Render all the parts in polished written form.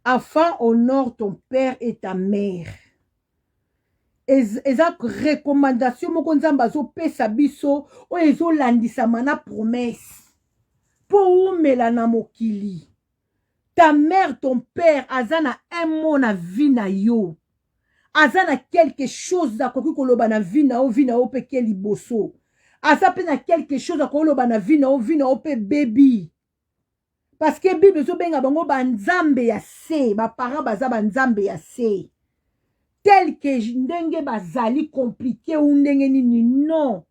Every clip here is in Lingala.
Enfant, honore ton père et ta mère. Eza recommandation moko Nzambe azopesa biso oyo ezolandisama na promesse mpo umela na mokili. Ta mère, ton père aza na un mot na vie na yo, aza na quelque chose akoki koloba na vie na yo, vie na yo mpe ke liboso. Aza mpe na quelque chose akoloba na vie na yo, vie na yo mpe bebi. Parce que Bible ezobenga bango banzambe ya se, baparent baza banzambe ya se. Tel que ndenge bazali compliqué ou ndenge nini, non.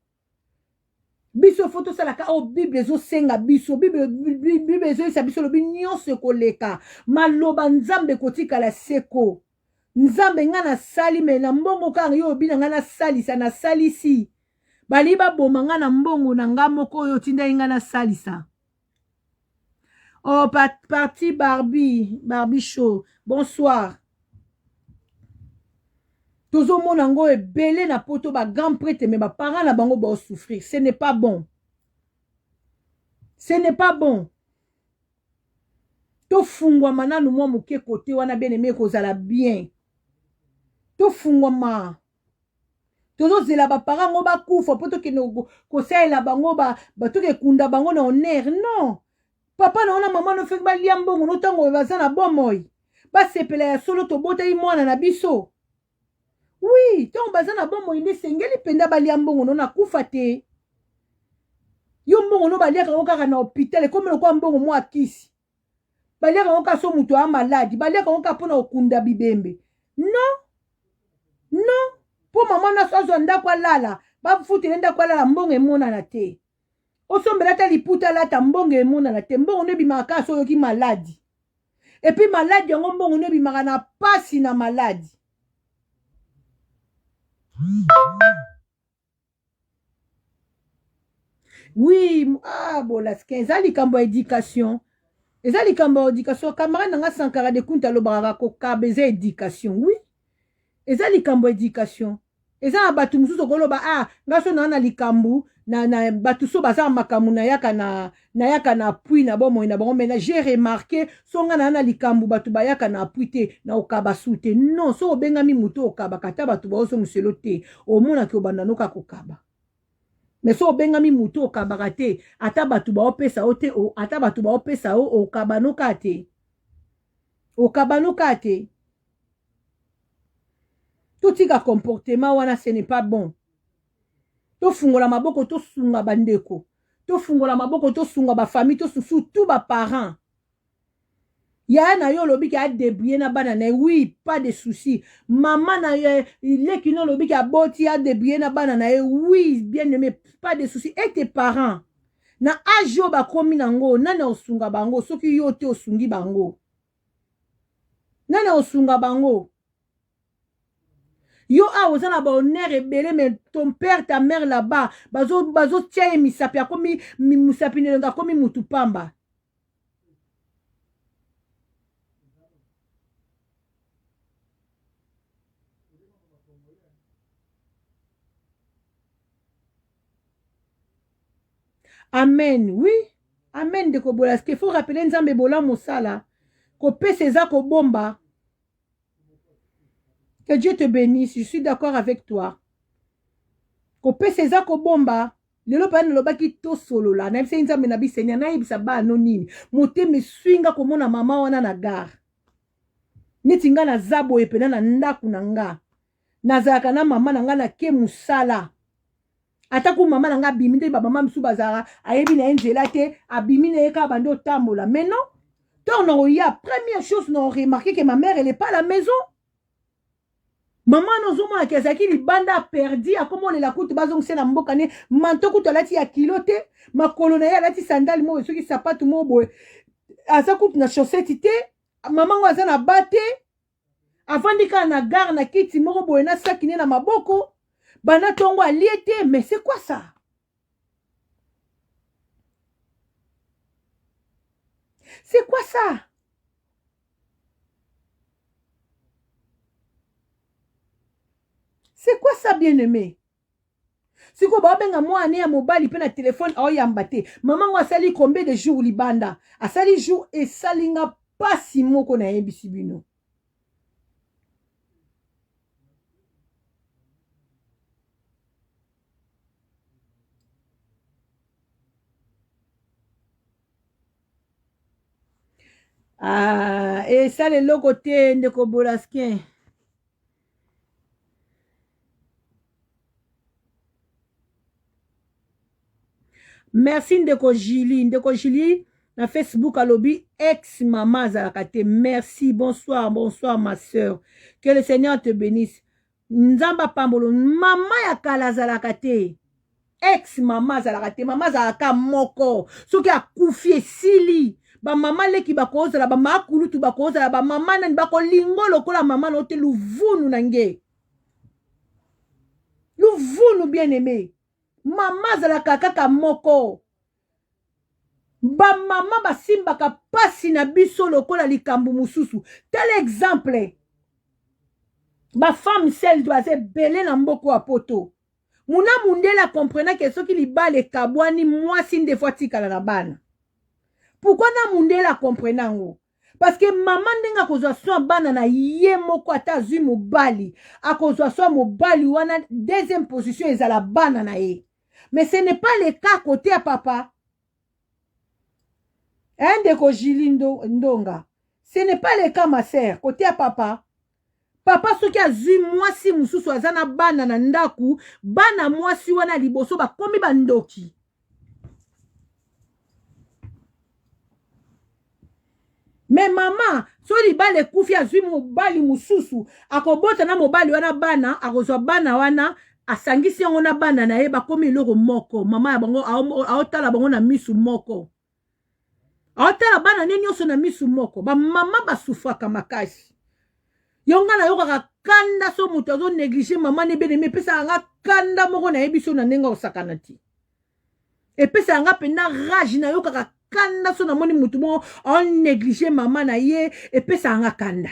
Biso fo tosalaka oyo Bible ezosenga biso. Bible ezoyisa biso, lobi nyonso ekoleka, maloba Nzambe ekotikala seko. Nzambe ngai nasali me na mbongo kaka yo obi na ngai nasalisa, nasalisi. Bali baboma ngai na mbongo na ngai moko oyo otindaki ngai nasalisa. Oh, parti Barbie, Barbie show. Bonsoir. Tozomona yango ebele na poto ba grand prêtre mais ba parents na bango ba souffrir. Ce n'est pas bon. Ce n'est pas bon. Tofungwama nanu mwa moke kote wana bien aimé kozala bien. Tofungwama. Tozozela ba parents ngo bakufa po tokende kosalela bango ba tokekunda bango na honneur. Non. Papa na wana mama no feki balia mbongo no ntango baza na bomoi. Basepela ya solo tobotaki mwana na biso. Oui, ntango baza na bomoi nde esengeli mpenza balia mbongo no na kufa te. Yo mbongo no baliaka yango kaka na hôpital, ekomi lokola mbongo mwa kisi. Baliaka yango kaka so moto a maladi, baliaka yango kaka mpona kokunda bibembe. Non, non, mpo mama na azwa ndako alala, bafutele ndako alala, mbongo emonana te. Osombela ata liputa alata, mbongo emonana te. Mbongo no ebimaka kaka so oyoki maladi. Et puis maladi yango mbongo no ebimaka na pasi na maladi. Oui, ah bolaskin, eza likambo ya éducation. Eza likambo ya éducation. Camarade na nga Sankara de Kunta alobaka kokaba eza éducation. Oui, eza likambo ya éducation. Eza na bato mosusu okoloba ah nga so na na likambo na na bato so baza na makambo nayaka na nayaka na appui na bomoi na bango, mais na j'ai remarqué so nga na na likambo bato bayaka na appui te, na okaba su te. Non, so obengami moto okabaka ata bato baozongiselo te, omonaki obanda noka kokaba. Mais so obengami moto okabaka te, ata bato baopesa yo te, ata bato baopesa yo okaba noka te, okaba noka te. Totika comportement wana, ce n'est pas bon. Tofungola maboko, tosunga bandeko, tofungola maboko, tosunga ba famille, to surtout ba parents. Yaya na yo olobi ke adébrouiller na bana na ye, oui, pas de souci. Mama na ye leki no olobi ke aboti adébrouiller na bana na ye, oui, bien aimé, pas de souci. Et tes parents na âge oyo bakomi nango, nani osunga bango soki yo te osungi bango? Nani osunga bango? Yo awa oza na ba honneur ebele, mais ton père, ta mère là-bas bazo bazotia ye misapi, akomi misapi na elongi, akomi mutu pamba. Amen. Oui, amen ndeko Bolaski. Faut rappeler Nzambe bolamu mosala. Kopesa eza kobomba. Que Dieu te bénisse. Je suis d'accord avec toi. Kopesa eza kobomba. Lelo pa nalobaki tosolola. Nayebisaki Nzambe na bisenya, nayebisa bana nini. Motema eswinga komona mama wana na gare. Neti nga naza boye pena na ndako na nga. Nazalaka na mama na nga na ke mosala. Ata ku mama na nga abimi nde ba mama misusu bazalaka ayebi na ye nzela te, abimi na ye kaka bandi otambola. Mais non, ntango na oya, première chose na remarqué que ma mère elle est pas à la maison. Mama wana ozomona ke azalaki libanda, aperdi, akomolela kutu bazongisa na mboka ne manto kutu alati ya kilo te, makolo na ye alati sandale moko soki sapatu moko boye, aza kutu na chaussette te, mama ngo aza na ba te, avandi kaka na gare na kiti moko boye na saki ne na maboko, banda ntongo alie te. Mais c'est quoi ça? C'est quoi ça? C'est quoi ça, bien-aimé? Sikoyo babenga mwana ya mobali mpe na telefone aoyamba te. Mama ngo asali combien de jours libanda? Asali jour esalinga. pasi moko nayebisi bino. Ah, esala eloko te ndeko Bolaskin. Merci ndeko Julie. Ndeko Julie na Facebook alobi ex mama azalaka te. Merci, bonsoir, bonsoir ma sœur. Que le Seigneur te bénisse. Nzambe apambolo. Mama ya kala azalaka te. Ex mama azalaka te. Mama azalaka moko. Soki akufi esili. Ba mama leki bakozala, ba makulutu bakozala, ba mama nani bakolingo lokola mama na yo te luvunu na nge. Luvunu bien aimé. Mama azalaka kaka moko. Bamama basimbaka pasi na biso lokola likambo mosusu. Tel exemple, bafemme seules baza ebele na mboka ya poto. Muna mundele akomprenake soki libala ekabwani mwasi nde fo atikala na bana. Pourquoi na mundele akomprena yango? Parce que mama ndenge akozwa soin bana na ye moko, ata azwi mobali akozwa soin mobali wana, deuxième position ezala bana na ye. Mais ce n'est pas le cas côté ya papa. Hein, ndeko Julie Ndonga, ce n'est pas le cas ma sœur, côté ya papa. Papa soki azwi mwasi mosusu aza na bana na ndaku, bana mwasi wana liboso bakomi bandoki. Me mama so libala ekufi azwi mobali mosusu, akobota na mobali wana bana, akozwa bana wana asangisi yango na bana na ye, bakomi eloko moko. Mama ya bango aotala bango na misu moko, aotala bana ne nyonso na misu moko. Bamama basufraka makasi. Yo nga nayokaka kanda so moto azonéglige mama ne bien-aimé, epesaka nga kanda moko nayebi so na ndenge osakana ti. Epesaka nga mpenza rage, nayokaka kanda so namoni motu moko aonéglige mama na ye, epesaka nga kanda.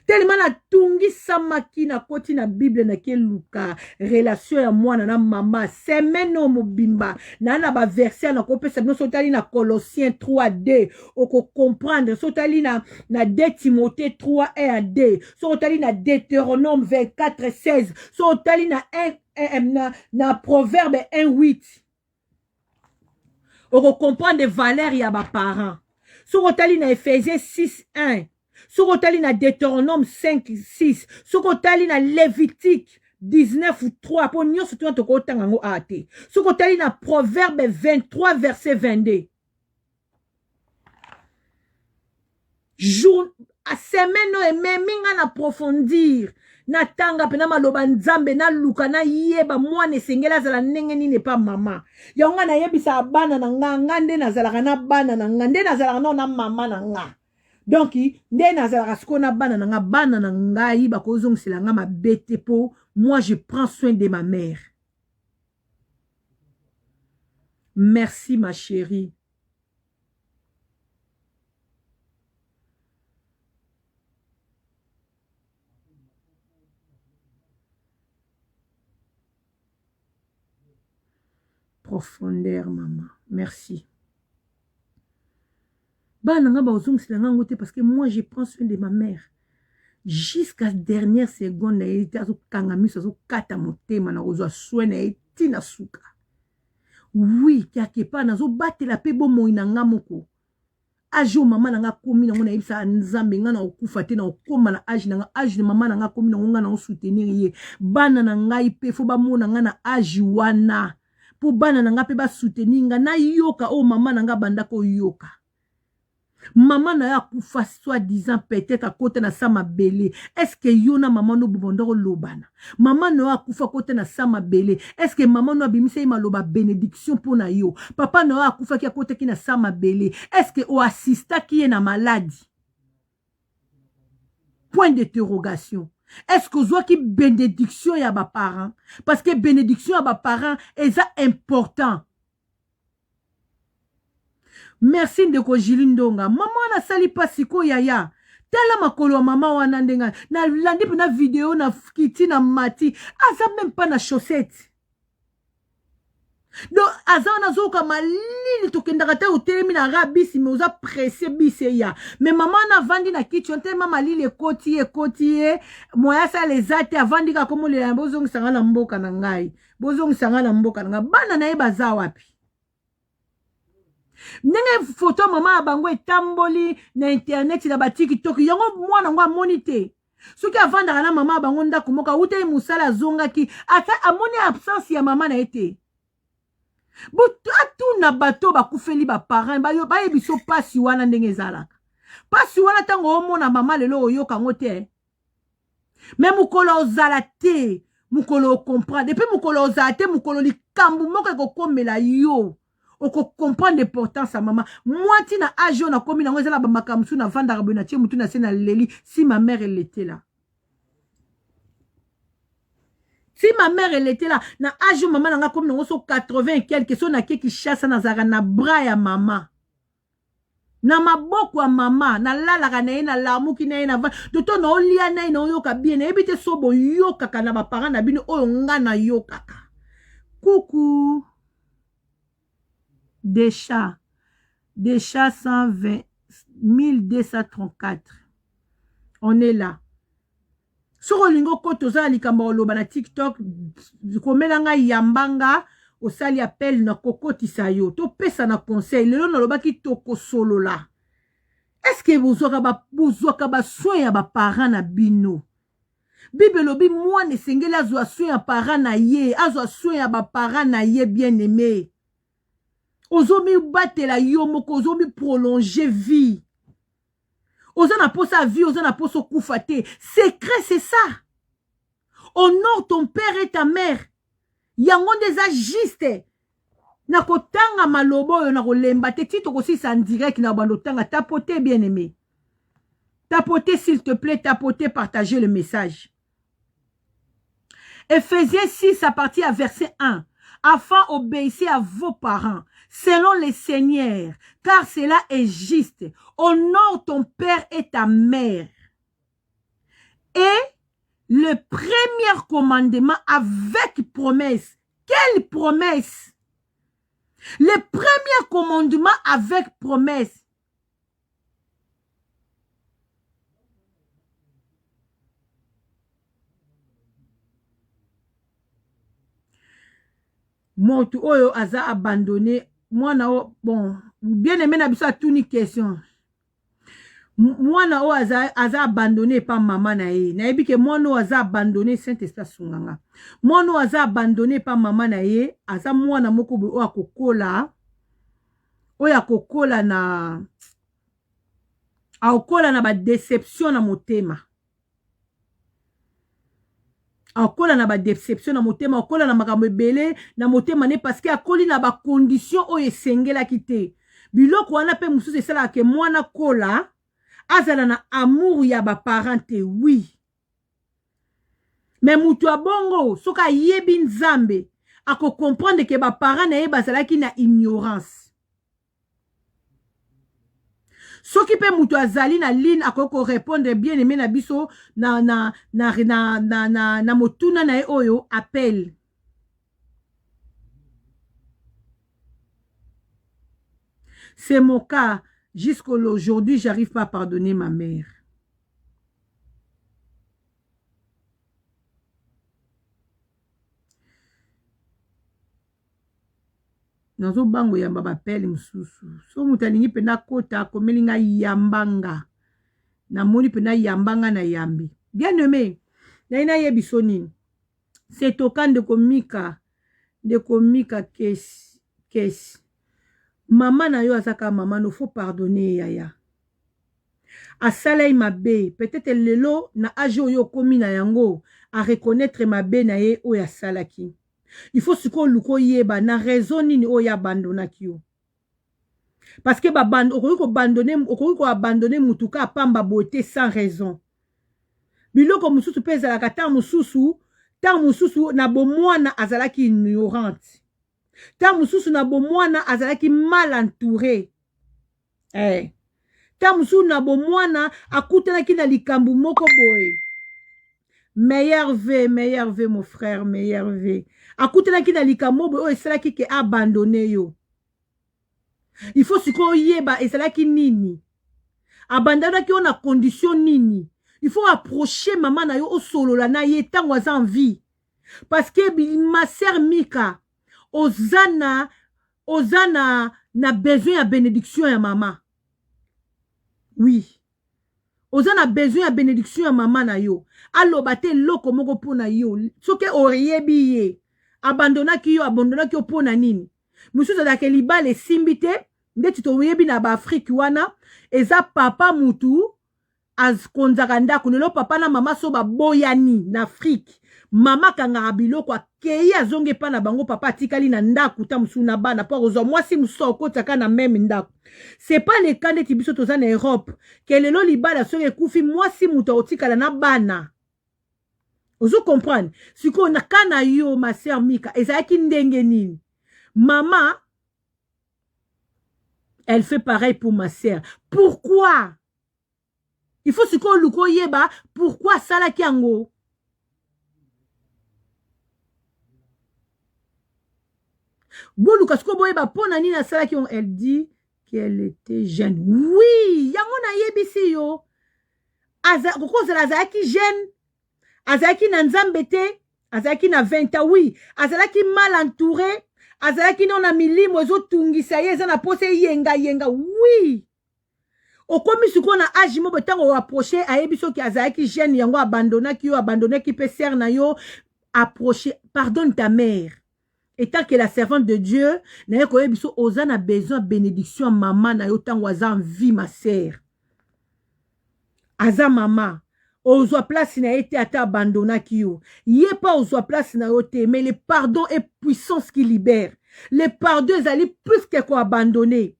Telema natungisamaki, nakoti na Bible, nakeluka relation ya mwana na mama. Semaine oyo mobimba naa na baverset nakopesa bino. So otali na Colossien 3 2 okokomprendre, so otali na 2 Timothée 3 1 à 2, so otali na Deutéronome 24 16, so otali na 1, na Proverbe 1 8, okokomprendre valeur ya baparent. Soki otali na Ephésiens 6 1, soki otali na Deutéronome 5 6, soki otali na Lévitique 19 3, mpo nyonso tuna tokotanga yango awa te. Soki otali na Proverbe 23 verset 22. Jour semaine oyo ememi nga na approfondir, natanga mpena maloba Nzambe, naluka nayeba mwana esengeli azala ndenge nini epa mama. Yango nga nayebisaka bana na nga, nga nde nazalaka na bana na nga, nde nazalaka nao na mama na nga, donc nde nazalaka sikoyo na bana na nga. Bana na ngai bakozongisela nga mabe te, mpo moi je prends soin de ma mère. Merci ma chérie. Profondeur mama, merci. Bana nga bazongisela nga yango te, parce que moi je prends soin de ma mère jusqu'à dernière seconde. Na ye te azokanga miso, azokata motema, na kozwa soin na ye ntina suka. Oui, quelque part nazobatela mpe bomoi na nga moko. Âge oyo mama na nga akomi nango, nayebisaka Nzambe, nga na kokufa te, na kokóma na âge na nga, âge na mama na nga akomi nango, nga na osoutenir ye. Bana na ngai mpe fo bamona nga na âge wana, mpo bana na nga mpe basoutenir nga, nayoka oyo mama na nga banda koyoka. Mama na yo akufa, soi-disant peut-être akota na sa mabele. Est-ce yo na mama no bobanda kolobana? Mama na yo akufa, akota na sa mabele, est-ce mama no abimisa ye maloba bénédiction mpo na yo? Papa na yo akufaki, akotaki na sa mabele, est-ce oassistaki ye na maladie? Point d'interrogation. Est-ce que ozwaki bénédiction ya baparent? Parce que bénédiction ya baparent eza important. Merci ndeko Jili Ndonga. Mama wana asali mpasi ko yaya. Tala makolo ya mama wana ndenge nalandi mpena video na kiti na mati, aza même pas na chaussette. Donc aza wana azoyoka malili, tokendaka te, otelemi na ra bisi, me oza presse bisi eya, me mama wana avandi na kiti wana telema, malili ekoti ye, ekoti ye, moya asala eza te, avandi kaka komolela, bozongisa ngai na mboka na ngai, bozongisa ngai na mboka na ngai. Bana na ye baza wapi? Ndenge foto ya mama ya bango etamboli na internet na batiktok, yango mwana yango amoni te. Soki avandaka na mama ya bango ndako moko, awutaki mosala, azongaki, ata amoni absence ya mama na ye te. Atuna bato bakufeli baparent, bayebi so mpasi wana ndenge ezalaka. Mpasi wana, ntango omona mama lelo, oyoka yango te, me mokolo ozala te, mokolo ocomprendre. Et puis mokolo ozala te, mokolo likambo moko ekokomela yo, okocomprendre importance ya mama. Mwa ntina age oyo nakomi nango, eza na bamakambo mosusu navandaka boye, natie motu na se, naleli. Si ma mère elle était là, si ma mère elle était là, na age oyo mama na nga komi nango, so 80 et quelque, so nake Kinshasa, nazalaka na bras ya mama, na maboko ya mama, nalalaka na ye, nalamuki na ye, na toto, naolia na ye, naoyoka bien. Nayebi te so boyokaka na baparent na bino oyo nga nayokaka. Kuku Decha Decha 120 1234, on est là. Soki olingi okota, oza na likambo ya koloba na TikTok, komela ngai, yambanga, osali appel na kokotisa yo, topesa na conseil. Lelo nalobaki tokosolola: est-ce bozwaka basoin ya baparent na bino? Bible elobi mwana esengeli azwa soin ya parent na ye, azwa soin ya baparent na ye. Bien aimé, ozomibatela yo moko, ozomiprolonger vie. Oza na posa ya vie, oza na posa okufa te. Secret, c'est ça: honore ton père et ta mère. Yango nde eza juste. Na kotanga maloba oyo, na kolemba te ti tokosilisa en direct na bando otanga. Tapote, bien aimé, tapote, s'il te plaît, tapote, partager le message. Ephésiens 6 à partir à verset 1. Afin obéissez à vos parents selon le Seigneur, car cela est juste. Honore ton père et ta mère. Et le premier commandement avec promesse. Quelle promesse? Le premier commandement avec promesse. Moto oyo aza abandonné, mwana oyo, bon, bien aimé na biso atuni question: mwana oyo aza abandonné epa mama na ye. Nayebi ke mwana oyo aza abandonné, Saint Esprit asunganga, mwana oyo aza abandonné epa mama na ye, aza mwana moko boye oyo akokola, oyo akokola na akokola na badéception na motema, akola na badéception na motema, akola na makambo ebele na motema ne, parce que akoli na bacondition oyo esengelaki te. Biloko wana mpe mosusu esalaka ke mwana kola azala na amour ya baparent te. Oui, me moto ya bongo, soki ayebi Nzambe, akocomprendre ke baparent na ye bazalaki na ignorance. Soki mpe moto azali na ligne, akoki korépondre bien aimé na biso na motuna na ye oyo appel. C'est mon cas jusqu'à aujourd'hui, j'arrive pas à pardonner ma mère. Nazobanga oyamba bapele mosusu. So moto alingi mpenza kota, akomeli ngai, yambanga, namoni mpenza, yambanga na yambi. Bien aimé, naye nayebi so nini setoka. Ndeko Mika, ndeko Mika, kesi kesi, mama na yo aza kaka mama no, faut pardonner yaya. Asala ye mabe, peut-être lelo na age oyo okomi na yango, areconnaître mabe na ye oyo asalaki. Il faut sikoyo oluka oyeba na raison nini oyo abandonaki yo, parce que okoki koabandonner, okoki koabandonner mutu ka apamba boye te sans raison. Biloko mosusu mpe ezalaka, ntango mosusu na bomwana azalaki ignorante, ntango mosusu na bomwana azalaki mal entouré, eh. Ntango mosusu na bomwana akutanaki na likambo moko boye. Meilleur v, meilleur v, mon frère, meilleur v. Akutanaki na likambo boye oyo esalaki ke abandonne yo. Il faut sikoyo oyeba ezalaki nini, abandonaki yo na condition nini. Il faut approcher mama na yo, osolola na ye ntango aza en vie, parce que ma sœur Mika, oza na besoin ya bénédiction ya mama. Oui, oza na besoin ya bénédiction ya mama na yo. Aloba te eloko moko mpo na yo. Soki oyebi ye abandonaki yo, abandonaki yo mpo na nini? Mosusu azalaka libala esimbi te. Ndeti toyebi na baAfrike wana, eza papa mutu akonzaka ndako. Lelo papa na mama so baboyani na Afrike, mama akangaka biloko, akei, azongi epa na bango. Papa atikali na ndako ta mosusu na bana, mpo akozwa mwasi mosusu akotiaka na même ndako. C'est pas le cas ndeti biso toza na Europe, ke lelo libala soki ekufi, mwasi moto akotikala na bana. Ozo comprendre? Sikoyo na ka na yo, ma sœur Mika, ezalaki ndenge nini? Mama, elle fait pareil pour ma sœur, pourquoi? Il faut sikoyo oluka oyeba pourquoi asalaki yango. Boluka sikoyo boyeba mpo na nini asalaki yango. Elle dit qu'elle était jeune. Oui, yango nayebisi yo, kokozala azalaki jeune, azalaki na Nzambe te, azalaki na 20 ans. Oui, azalaki mal entouré, azalaki no na milimo ezotungisa ye, eza na posa eyengayenga. Oui, okomi sikoyo na age moko, ntango oapproche, ayebi soki azalaki jeune, yango abandonaki yo, abandonaki mpe sœur na yo. Approche, pardonne ta mère. Étant que la servante de Dieu, naye koyebi biso, oza na besoin ya bénédiction ya mama na yo ntango aza en vie. Ma sœur, aza mama, ozwa place na ye te. Ata abandonaki yo, ye mpa ozwa place na yo te. Mais le pardon est puissance qui libère. Le pardon ezali plus que koabandonner.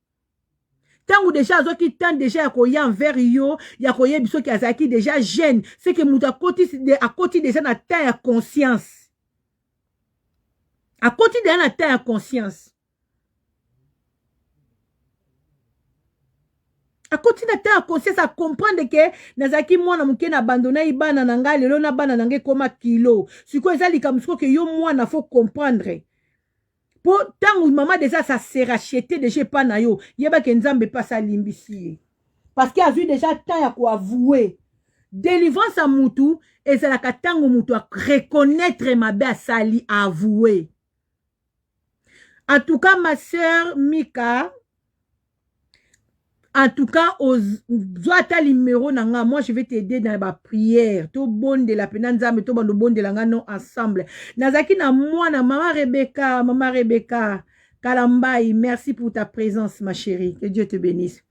Ntango déjà azwaki temps déjà ya koya envers yo, ya koyebi soki azalaki déjà jeune, c'est que moto akoti déjà na temps ya conscience, akoti déjà na temps ya conscience, akoti na temps ya conscience, acomprendre ke nazalaki mwana moke, na abandonai bana na ngai, lelo na bana na ngai ekóma kilo. Sikoyo eza likambo sikoyo ke yo mwana faut comprendre, mpo ntango mama déjà sa se racheter déjà epa na yo, yebake Nzambe mpasi alimbisi ye, parce que azwi déjà temps ya koavouer. Délivrance ya mutu ezalaka ntango mutu areconnaître mabe asali, avouer. En tout cas, ma sœur Mika, en tout cas, ozwa ata numéro na nga, moi je vais t'aider dans baprière. Tobondela mpena Nzambe, tobanda obondela nga no ensemble. Nazalaki na mwana mama Rebeka, mama Rebeka Kalambai, merci pour ta présence, ma chérie, que Dieu te bénisse.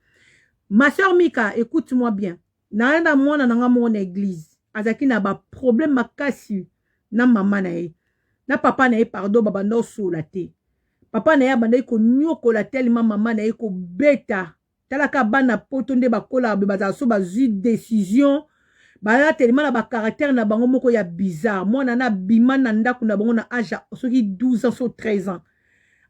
Ma sœur Mika, écoute-moi bien. Naa na mwana na nga moko na église, azalaki na baproblème makasi na mama na ye, na papa na ye, pardon. Babanda osola te. Papa na ye abandaki konyokola telema mama na ye, kobeta. Talaka bana Poto nde bakolaka boye, bazala so bazwi décision, baza telema na bacaractère na bango moko ya bizarre. Mwana na abima na ndako na bango na age soki 12 ans, so 13 ans,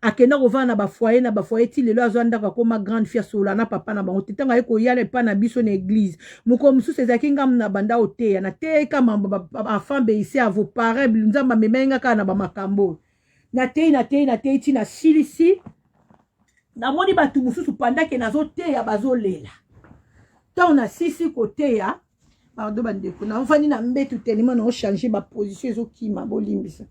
akenda kovanda na bafoyer, na bafoyer ti lelo azwa ndako, akóma grande fille, asola na papa na bango te. Ntango aye koyala epa na biso na église, mokolo mosusu ezalaki ngamu na banda oteya, nateyeka mambo "Enfant, obéissez à vos parents". Nzambe amemai nga kaka na bamakambo oyo. Nateyi, nateyi, nateyi ti nasilisi. Namoni bato mosusu pandake nazoteya bazolela. Ntango nasisi koteya, pardon bandeko, nafandi na mbetu telema, naochange baposition, ezokima, bolimbisa.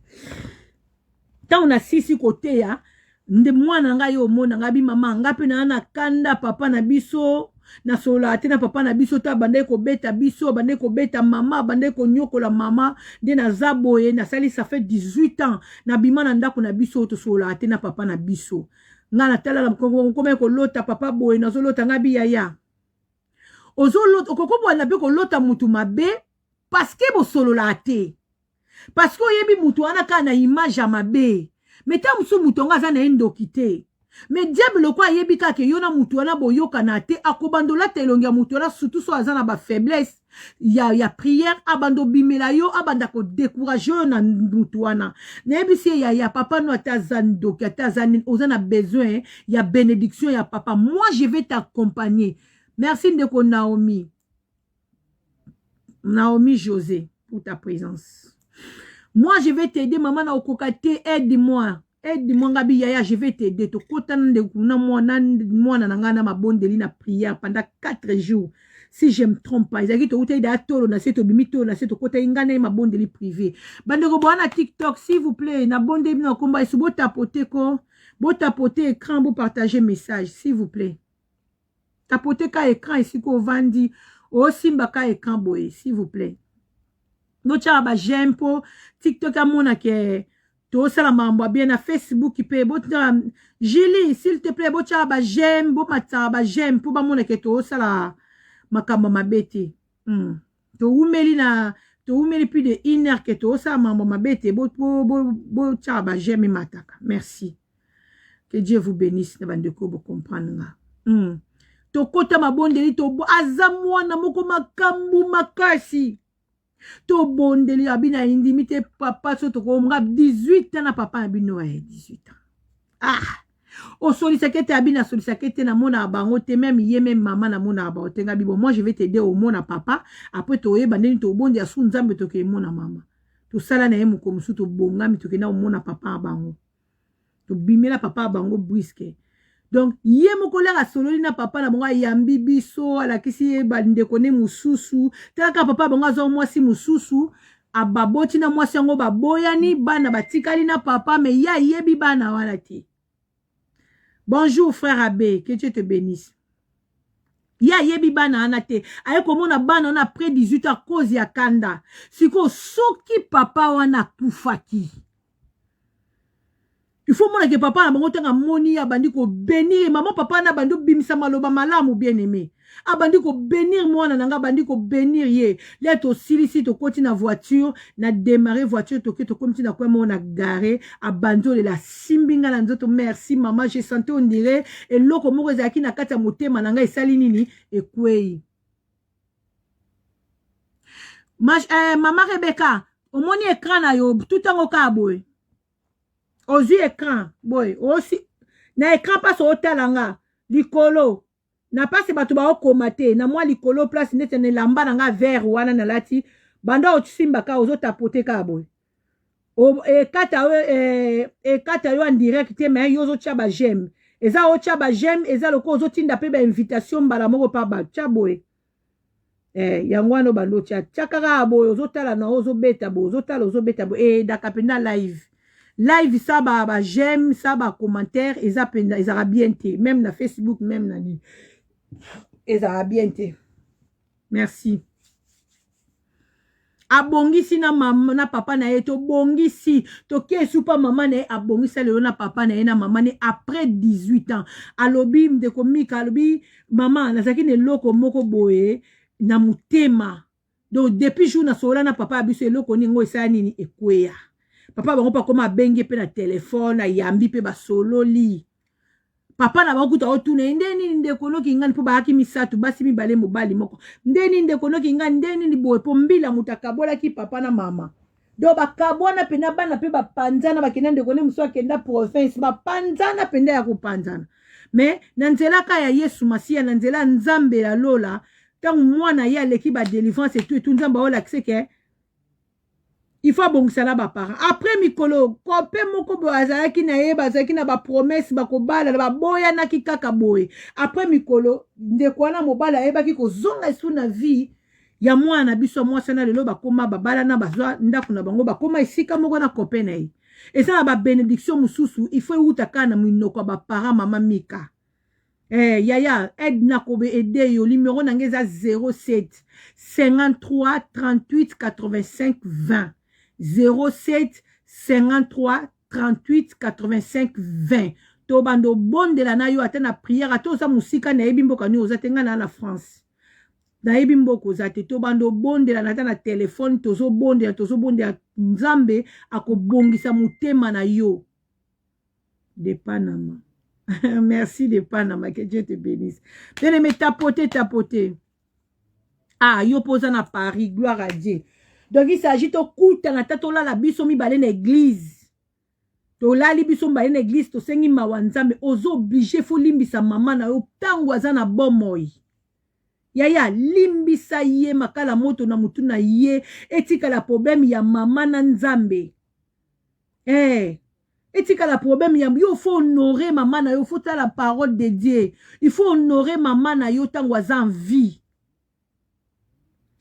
Ntango nasisi koteya nde mwana ngai omona ngai bi: "Mama, ngai mpe naa na kanda papa na biso, nasololaka te na papa na biso to abandaki kobeta biso, abandaki kobeta mama, abandaki konyokola mama, nde naza boye." Nasali, ça fait 18 ans nabima na ndako na biso, tosololaka te na papa na biso. Ngai natalala komai kolota papa boye, nazolota ngai biyaya. Okokobwana mpe kolota mutu mabe, parce que bosololaka te, parce que oyebi mutu wana kaka na image ya mabe. Mais ntango mosusu mutu yango aza na ye ndoki te, mais diable loko ayebi kaka yo na mutu wana boyokana te, akobanda olata elongi ya mutu wana, surtout so aza na bafaiblesse ya prière, abanda obimela yo, abanda kodécourager oyo na mutu wana. Nayebisi ye: "Yaya, papa no ata aza ndoki, ata aza nini, oza na besoin ya bénédiction ya papa. Moi je vais t'accompagner." Merci ndeko Naomi, Naomi José. pour ta présence. Moi, je vais t'aider, maman, na okoka te, aide-moi. Aide-moi, ngabi yaya, je vais t'aider. Tokota na mwana mwana na ngai na mabondeli, na prière pendant 4 jours. Si je me trompe pas, ezalaki toutai da tolo na se, tobimi tolo na se, tokota ngai na ye mabondeli privé. Bandeko boa na TikTok, s'il vous plaît, nabondeli bino na komba Yesu, botapote ko, botapote écran, bopartage message, s'il vous plaît. Tapote ka écran esika ovandi, osimba ka écran boye, s'il vous plaît. Botyaka baj'aime mpo TikTok amonake tosala makambo ya bien. Na Facebook mpe botyaka. Julie, s'il te plaît, botyaka baj'aime, bomatisaka baj'aime mpo bamonake tosala makambo ya mabe te. Towumeli na towumeli plus de une heure ke tosala makambo mabe te. Botyaka baj'aime, emataka. Merci, que Dieu vous bénisse. Na bandeko bocomprendre nga. Tokota mabondeli to, aza mwana moko makambo makasi. Tobondeli, abi na indimi te papa, so tokonga 18 ans na papa na bino ya 18 ans. Ah, osolisaki ete, abi nasolisaki ete, namonaka bango te, même ye, même mama, namonaka bango te. Ngabi bon, moi je vais t'aider omona papa, après toyeba ndeni tobondela su Nzambe, tokemona mama. Tosala na ye mokolo mosusu, tobongami, tokenda komona papa ya bango, tobimela papa ya bango brusque. Donc ye moko laka asololi na papa na bango, ayambi biso, alakisi ye bandeko ne mosusu. Talaka papa bango azwa mwasi mosusu, baboti na mwasi yango baboyani, bana batikali na papa, mais ye ayebi bana wana te. Bonjour frère Abbé, que Dieu te bénisse. Ye ayebi bana wana te, aye komona bana wana après 18 ans, cause ya kanda. Sikoyo soki papa wana akufaki, il faut monake papa na bango, ntango amoni, abandi kobénir mama. Papa wana abandi obimisa maloba malamu, bien aimé, abandi kobénir mwana na nga, abandi kobénir ye. Lia tosilisi, tokoti na voiture, na démarre voiture, toke, tokomi ti na coin moko na gare, abandi olela, asimbi nga na nzoto: "Merci mama, je sentais, on dirait eloko moko ezalaki na kati ya motema na ngai esali nini, ekwei." Mama Rebeka, omoni écran na yo tutango kaka boye, ozwi écran boye, osi na écran mpasi otala nga likolo na mpasi, bato baokoma te na mwa likolo, place neti na elamba na nga vert wana nalati. Banda osimbaka, ozotapote kaka boye, ekata yo, ekata yo en direct te, mais yo ozotya baj'aime, eza otya baj'aime, eza lokola ozotinda mpe bainvitation mbala moko mpa bato. Tya boye, yango wana obanda otya, tia kaka boye, ozotala na ozobeta boye, ozotala, ozobeta boye, edaka mpenza live. Live sa ba j'aime, sa ba commentaire, eza mpenza ezalaka bien te, même na Facebook, même na nini, ezalaka bien te. Merci. Abongisi na mama na papa na ye, tobongisi, toke esupa mama na ye, abongisa lelo na papa na ye na mama na ye après 18 ans. Alobi, ndeko Mika alobi: "Mama, nazalaki na eloko moko boye na motema, donc depuis jour nasolola na papa ya biso, eloko nini ngo esala nini, ekweya." Papa bango mpe akoma, abengi mpe na telefone, ayambi mpe, basololi. Papa na bango kuta otuna ye: "Nde nini ndeko noki ngani?" Mpo bayaki misato, basi mibale, mobali moko. "Nde nini ndeko noki ngani? Nde nini boye?" Mpo mbila moto akabolaki papa na mama, donc bakabwana mpenza, bana mpe bapanzana, bakenda, ndeko nde mosusu akenda province, bapanzana mpenza ya kopanzana. Mais na nzela ka ya Yesu Masiya, na nzela ya Nzambe ya lola, ntango mwana ye aleki badélivrance etu etu, Nzambe aolakise ke il faut abongisa na baparent. Après mikolo, copain moko boye azalaki na ye, bazalaki na bapromesse bakobala, baboyanaki kaka boye. Après mikolo, ndeko wana mobali ayebaki kozonga esu na vie ya mwana na biso mwasi wana. Lelo bakóma babalana, bazwa ndako na bango, bakóma esika moko na copain na ye. Eza na babénédiction mosusu, il faut ewuta kaka na minoko ya baparent. Mama Mika, yaya aide, nakobe aider yo. Numéro na ngai eza 07 53 38 85 20, 07 53 38 85 20. Tobanda obondela na yo, ata na prière, ata oza mosika, nayebi mboka nini oza te, ngai na France, nayebi mboka oza te. Tobanda obondela na ata na telefone, tozobondela, tozobondela, Nzambe akobongisa motema na yo. De Panama, merci de Panama, que Dieu te bénisse. Bien aimé, tapote, tapote. Ah, yo mpo oza na Paris, gloire à Dieu. Donc il s'agit tokutana, ta tolala biso mibale na église, tolali biso mibale na église, tosengi mawa Nzambe. Oza obligé, faut limbisa mama na yo ntango aza na bomoi. Yaya limbisa ye makala moto na mutu na ye etikala problème ya mama na nzambe eh etikala problème ya yo. Faut honorer mama na yo, faut tala parole de Dieu, il faut honorer mama na yo ntango aza en vie.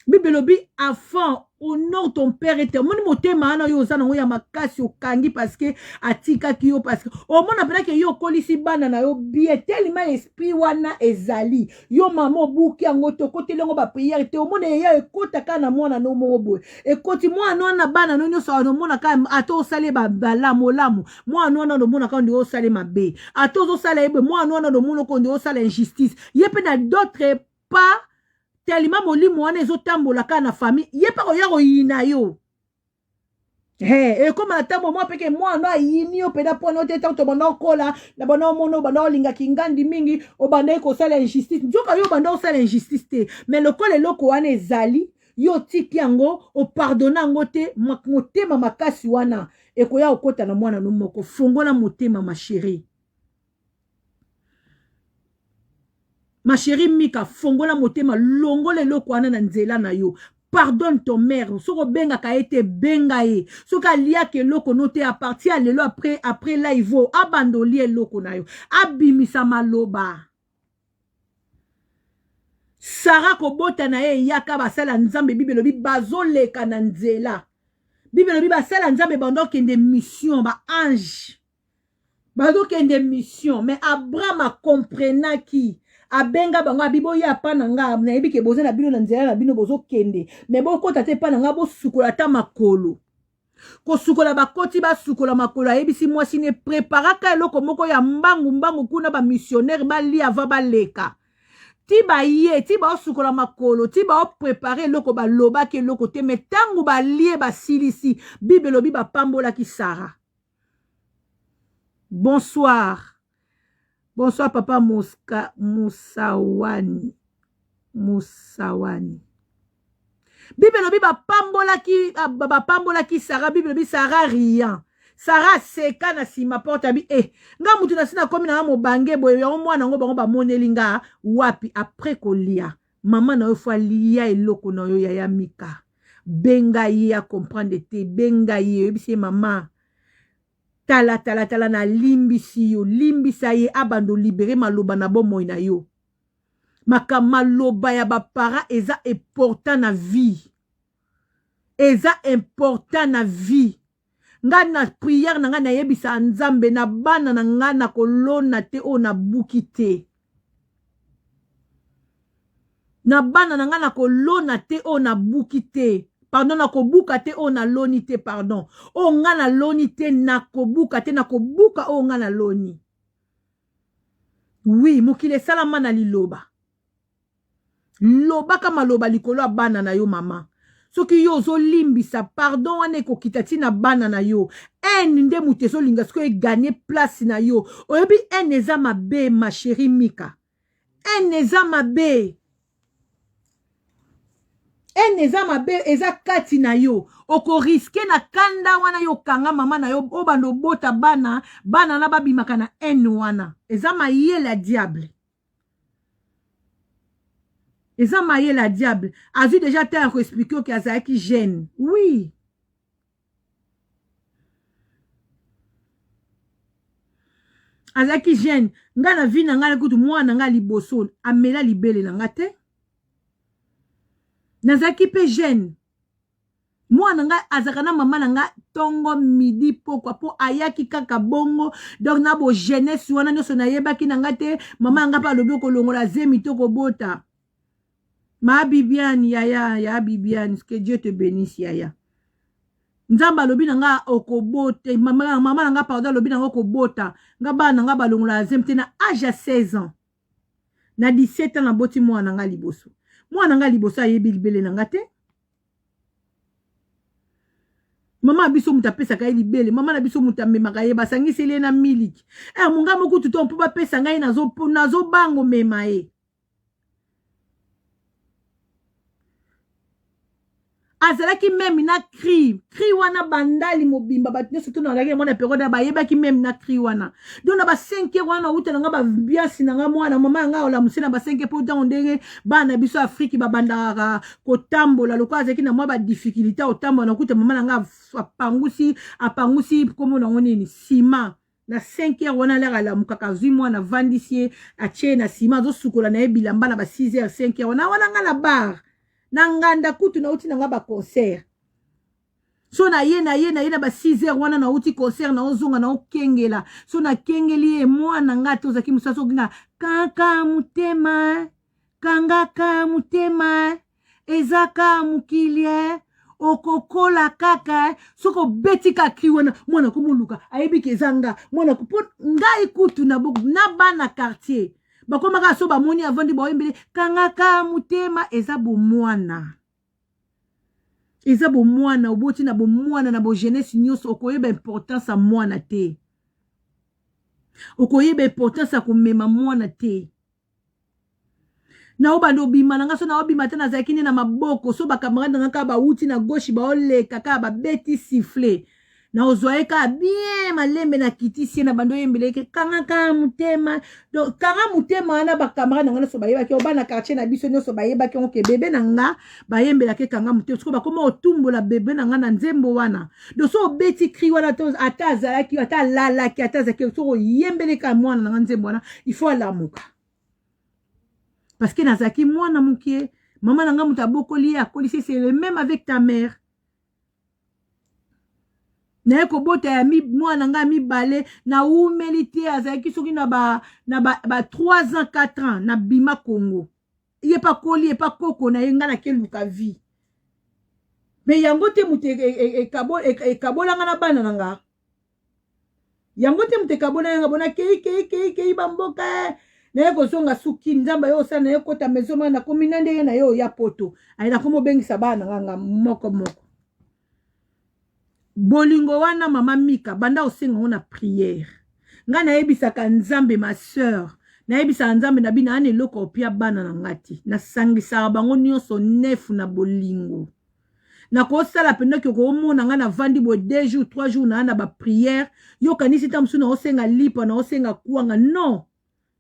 Bible elobi: "Enfant, honore ton père." Ete omoni motema wana oyo oza nango ya makasi, okangi parce que atikaki yo, parce que omona mpenake yo okolisi bana na yo bien. Telema esprit wana ezali yo mama, obuki yango te, okoteli yango baprière te. Omona eya ekota kaka na mwana no moko boye, ekoti mwana wana, bana no nyonso omona kaka. Ata osali balamu olamu, mwana wana omona kaka nde osali mabe. Ata ozosala ye boye, mwana wana omona oko nde osala injustice. Ye mpe na d'autre part, tellement molimo wana ezotambola kaka na famille, ye mpe koya koyina yo. Hey, ekóma na ntango mwa peke mwana ayini yo mpena mpona te. Ntango tobanda okola na banda omona obanda olingaki ngandi mingi, obandaki kosala injustice. Nzoka yo obanda osala injustice te, mais lokola eloko wana ezali, yo otiki yango, opardonner yango te, motema makasi wana ekoya kokɔta na mwana no moko. Fongola motema, ma chérie, ma chérie Mika, fongola motema, longola eloko wana na nzela na yo. Pardonne ton mère. Soki obengaka ye te, benga ye. Soki aliaka eloko no te, à partir ya lelo, après live oyo, abanda olia eloko na yo, abimisa maloba. Sara kobota na ye eyaka basala Nzambe. Bible elobi bazoleka na nzela. Bible elobi basala Nzambe banda okende mission, baange bazokende mission, mais Abraham akomprenaki, abenga bango, abi: "Boya pa na nga, nayebi ke boza na bino na nzela na bino, bozokende, mais bokɔta te pa na nga, bosukola ata makolo." Kosukola, bakoti, basukola makolo. Ayebisi mwasi ne: "Preparaka eloko moko ya mbangu mbangu kuna, bamissionnaire balia ava baleka." Ti baye, ti baosukola makolo, ti baoprépare eloko, balobaki eloko te. Mais ntango balie, basilisi, Bible elobi bapambolaki Sara. Bonsoir, bonsoir papa Muska, Musawani, Musawani. Bible elobi bapambolaki Sara. Bible elobi Sara riant, Sara aseka na nsima porte, abi: "E nga mutu na si nakomi nanga mobange boye, yango mwana yango bango bamoneli nga wapi?" Après kolia, mama na yo faut alia eloko na yo. Yaya Mika, benga ye, acomprendre te, benga ye, oyebisi ye: "Mama, tala, tala, tala, nalimbisi yo." Limbisa ye, abanda olibérer maloba na bomoi na yo. Makambo maloba ya baparents eza important na vie, eza important na vie. Ngai na prière na ngai nayebisa Nzambe na bana na ngai na kolona te oyo nabuki te, na bana na ngai na kolona te oyo nabuki te, pardon, nakobuka te oyo naloni te, pardon, oyo ngai naloni te, nakobuka te, nakobuka oyo ngai naloni. Oui, mokili esalama na liloba. Lobaka maloba likolo ya bana na yo, mama. Soki yo ozolimbisa, pardon wana ekokita ntina bana na yo. Haine nde moto ezolinga sikoyo egagner place na yo. Oyebi, haine eza mabe, ma chérie Mika, haine eza mabe, haine eza mabe, eza kati na yo. Okorisquer na kanda wana yo okanga mama na yo, obanda obota bana, bana na babimaka na haine wana. Eza mayele ya diable, eza mayele ya diable. Azwi déjà te ya koexpliquer oke azalaki jeune. Oui, azalaki jeune. Ngai na vie na ngai kutu, mwana ngai liboso amela libele na nga te, nazalaki mpe jeune. Mwana ngai azalaka na mama na ngai ntongo, midi, pokwa, mpo ayaki kaka bongo. Donc na bojeunesse wana nyonso nayebaki na ngai te. Mama na ngai mpe alobi okolongola zemi to kobota. Ma Bibiane, yaya ya Bibiane, que Dieu te bénisse, yaya. Nzambe alobi na nga okobota, mama na nga, pardon, alobi na nga okobota. Nga bana na nga balongola zemi te. Na âge ya 16 ans, na 17 ans naboti mwana na nga liboso. Mwana na nga liboso ayebi libele na nga te. Mama na biso moto apesaka ye libele, mama na biso moto amemaka ye, basangiseli ye na miliki. E monga mokutu to mpo bapesa ngai, nazobanga omema ye. Azalaki meme na cri cri wana, bandali mobimba, bato nyonso to nazalaki mwana periode bayebaki meme na cri wana. Donc na ba 5 heures wana, nauta na nga babiasi na nga, mwana mama ya nga olamusi na ba 5 heures, mpo ntango ndenge bana biso Afrike babandaka kotambola, lokola azalaki na mwa badifficulté otambola, nakuta mama na nga apangusi apangusi, kombo nango nini, nsima na 5 heures wana lere alamukaka, azwi mwana, avandisi ye, atie na nsima, azosukola na ye bilamba na ba 6 heures, 5 heures wana. Wana nga na bar na nganda kutu, nauti na nga baconcert, so na ye na ye na ye na ba 6 heures wana, nauti concert, naozonga, naokengela, so nakengeli ye mwana nga te, ozalaki mosusu azokinga kaka motema, kangaka motema, eza ka mokili e, okokola kaka. Soki obeti ka cri wana, mwana komoluka, ayebi ke eza nga mwana. Mpo ngai kutu na, na bana quartier bakomaka, so bamoni avandi, baoyembele kangaka motema. Eza bomwana, eza bomwana, oboti na bomwana, na bojeunesse nyonso, okoyeba importance ya mwana te, okoyeba importance ya komema mwana te. Naobanda obima na nga, so naobima te, nazalaki nde na maboko, so bacamarade na nga kaka bawuti na gauche, baoleka kaka, babeti sifflet, naozwa ye kaka bien malembe, nakitisi ye na bando, oyembela eke kangaka motema. Donc kanga motema wana, bacamarade na nga nyonso bayebaki, o bana quartier na biso nyonso bayebaki yango ke bebe na nga bayembelaki kanga motema. Sikoyo bakoma otumbola bebe na nga na nzembo wana. Donc so obeti cri wana, ata azalaki, ata alalaki, ata azalaki, soki oyembeleka mwana na nga nzembo wana, il faut alamuka, parce que nazalaki mwana mokie, mama na nga moto abokoli ye, akolisi. C'est le même avec ta mère. Naye kobota ya mwana ngai mibale, nawumeli te, azalaki soki na ba 3 ans, 4 ans, nabima Congo, ye mpe akoli, ye mpe akoko na ye, ngai nakeluka vie. Me yango te moto ekabolanga na bana na nga, yango te moto ekabolanga nga. Bona kei kei kei kei bamboka, naye kozonga suki, Nzambe aye osala, naye kota maison mare, nakomi na ndenge na ye oya poto, aye nakomi obengisa bana na nga nga moko moko. Bolingo wana, mama Mika, banda osenga ngo na prière. Ngai nayebisaka Nzambe, ma sœur, nayebisaka Nzambe na bino ana eloko opia bana na nga te, nasangisaka bango nyonso nefu na bolingo. Nakosala mpenza okomona ngai navandi boye 2 jours, 3 jours, naa na baprière. Yokanisi ta mosusu naosenga lipa, naosenga kwanga? Non,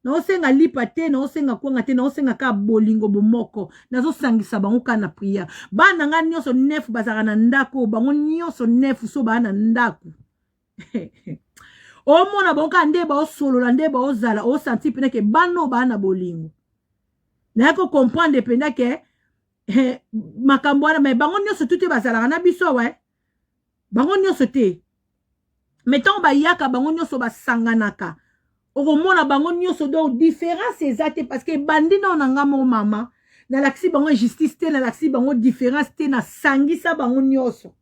naosenga lipa te, naosenga kwanga te, naosenga kaka bolingo, bomoko. Nazosangisa bango kaka na prière. Bana ngai nyonso neuf bazalaka na ndako, bango nyonso neuf, so baa na ndako, omona bango kaka nde baosolola, nde baozala, osanti mpena ke bana oyo baa na bolingo. Naye kocomprendre mpenza ke makambo wana, me bango nyonso tu te bazalaka na biso awa, bango nyonso te. Me ntango bayaka, bango nyonso basanganaka, okomona bango nyonso, donc différence eza te, parce que ebandi nao na nga moko mama, nalakisi bango injustice te, nalakisi bango différence te, nasangisa bango nyonso.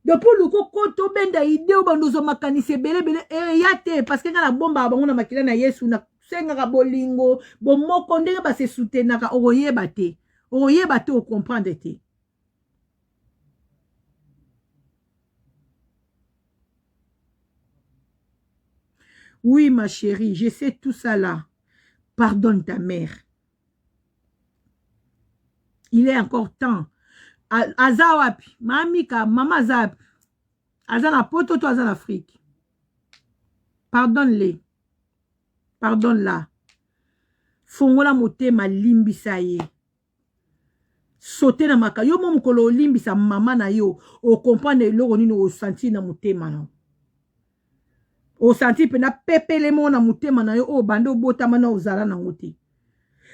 Donc mpo luka okota obenda idée oyo, bando ozwa makanisi ebele ebele eya te, parce que ngai nabombaka bango na makila na Yesu, nasengaka bolingo, bomoko, ndenge base soutenaka. Okoyeba te, okoyeba te, ocomprendre te. Oui, ma chérie, je sais tout ça là. Pardonne ta mère. Il est encore temps. Aza wapi, mamika? Mama aza wapi? Aza na poto to aza na Afrique? Pardonne-les. Pardonne-la. Fongola motema, limbisa ye. Sote na maka yo mo mokolo olimbisa mama na yo, ocomprendre eloko nini osentir na motema na osentir mpena pepele moko na motema na yo oyo banda obotama na ozala nango te,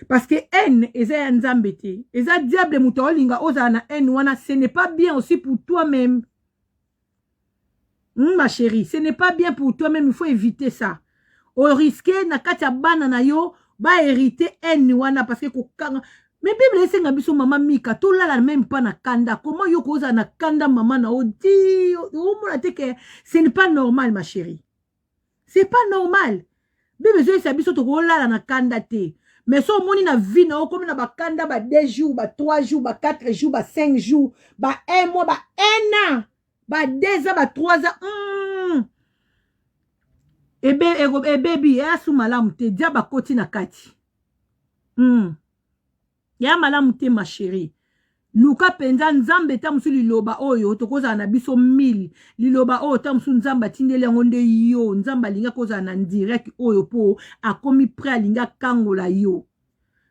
parce que haine eza ya Nzambe te, eza diable moto aolinga ozala na haine wana. Ce n'est pas bien aussi pour toi-même, ma chérie, ce n'est pas bien pour toi-même, il faut éviter ça. Orisque na kati ya bana na yo bahérite haine wana, parce que kokanga me Bible esenga biso, mama Mika, tolala même pas na kanda. Comment yo kozala na kanda mama na odi? Omona te ke ce n'est pas normal, ma chérie, c'est pas normal. Bible ezoyesa biso tokolala na kanda te. Mais so omoni na vie na okomi na bakanda ba 2 jours, ba 3 jours, ba 4 jours, ba 5 jours, ba 1 mois, ba 1 an, ba 2 ans, ba 3 ans, Ebebi eyasu malamu te, diable akoti na kati. Ya malamu te, ma chérie. Luka mpenza Nzambe. Ta mosusu liloba oyo tokozala na biso 1000, liloba oyo ta mosusu Nzambe atindeli yango nde yo. Nzambe alingi akozala na direct oyo mpo akomi prêt, alingi akangola yo.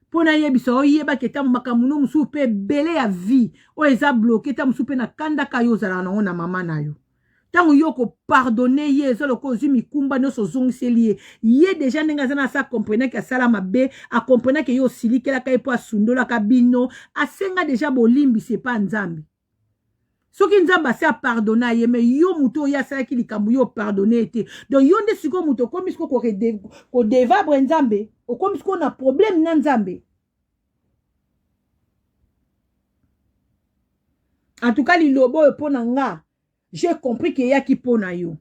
Mpo nayebisa, oyebaki ntango makambo no mosusu mpe ebele ya vie oyo eza bloqué, ta mosusu mpe na kandaka yo ozalaka nango na mama na yo. Ntango yo kopardonner ye, eza lokola ozwi mikumba nyonso ozongiseli ye. Ye déjà ndenge aza na asa comprenaki asala mabe, akomprenaki ye, osilikelaka ye mpo asundolaka bino, asenga déjà bolimbisi epa Nzambe. Soki Nzambe asi apardonna ye, mais yo moto oyo asalaki likambo, yo opardonner ye te. Donc yo nde sikoyo moto okomi sikoyo kodevabre Nzambe, okomi sikoyo na problème na Nzambe. En tout cas, liloba oyo mpo na nga, j'ai compris ke eyaki mpo na yo.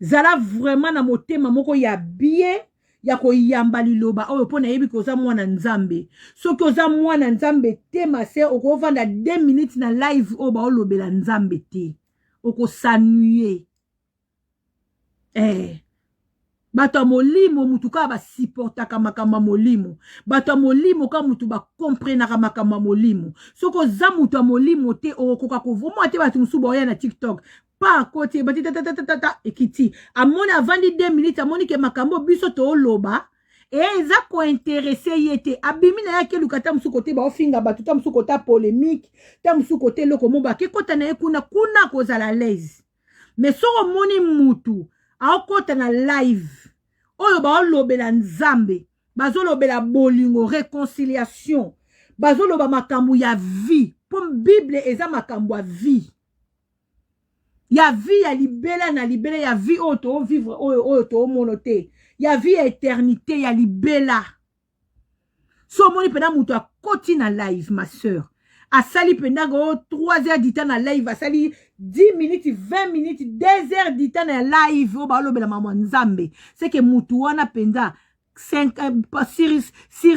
Zala vraiment na motema moko ya bien ya koyamba liloba oyo, mpo nayebi ke oza mwana Nzambe. Soki oza mwana Nzambe te, ma sœur, okovanda 2 minutes na live oyo baolobela Nzambe te, okosanuye. Bato ya molimo, mutu kaka basupportaka makambo ya molimo. Bato ya molimo kaka mutu bakomprenaka makambo ya molimo. Soki oza moto ya molimo te, okokoka kovomwa te. Bato mosusu baoya na TikTok pa akoti, ebati tatatatata, ekiti, amoni, avandi 2 minutes, amoni ke makambo biso tooloba e eza kointéresser ye te, abimi na ye, akeluka ta mosusu kote baofinga bato, ta mosusu kota polémique, ta mosusu kote eloko mo bakekota na ye kuna kuna, kozala l'aise. Mais soki omoni mutu aokota na live oyo baolobela Nzambe, bazolobela bolingo, réconciliation, bazoloba makambo ya vie, mpo Bible eza makambo ya vie, ya vie ya libela na libela, ya vie oyo toovivre, oyo toomona te, ya vie ya éternité, ya libela. So omoni mpenza moto akoti na live, ma sœur, asali mpenza o 3 heures du temps na live, asali 10 minutes, 20 minutes, 2 heures du temps na live oyo baolobela mama Nzambe, c'est que mutu wana mpenza sur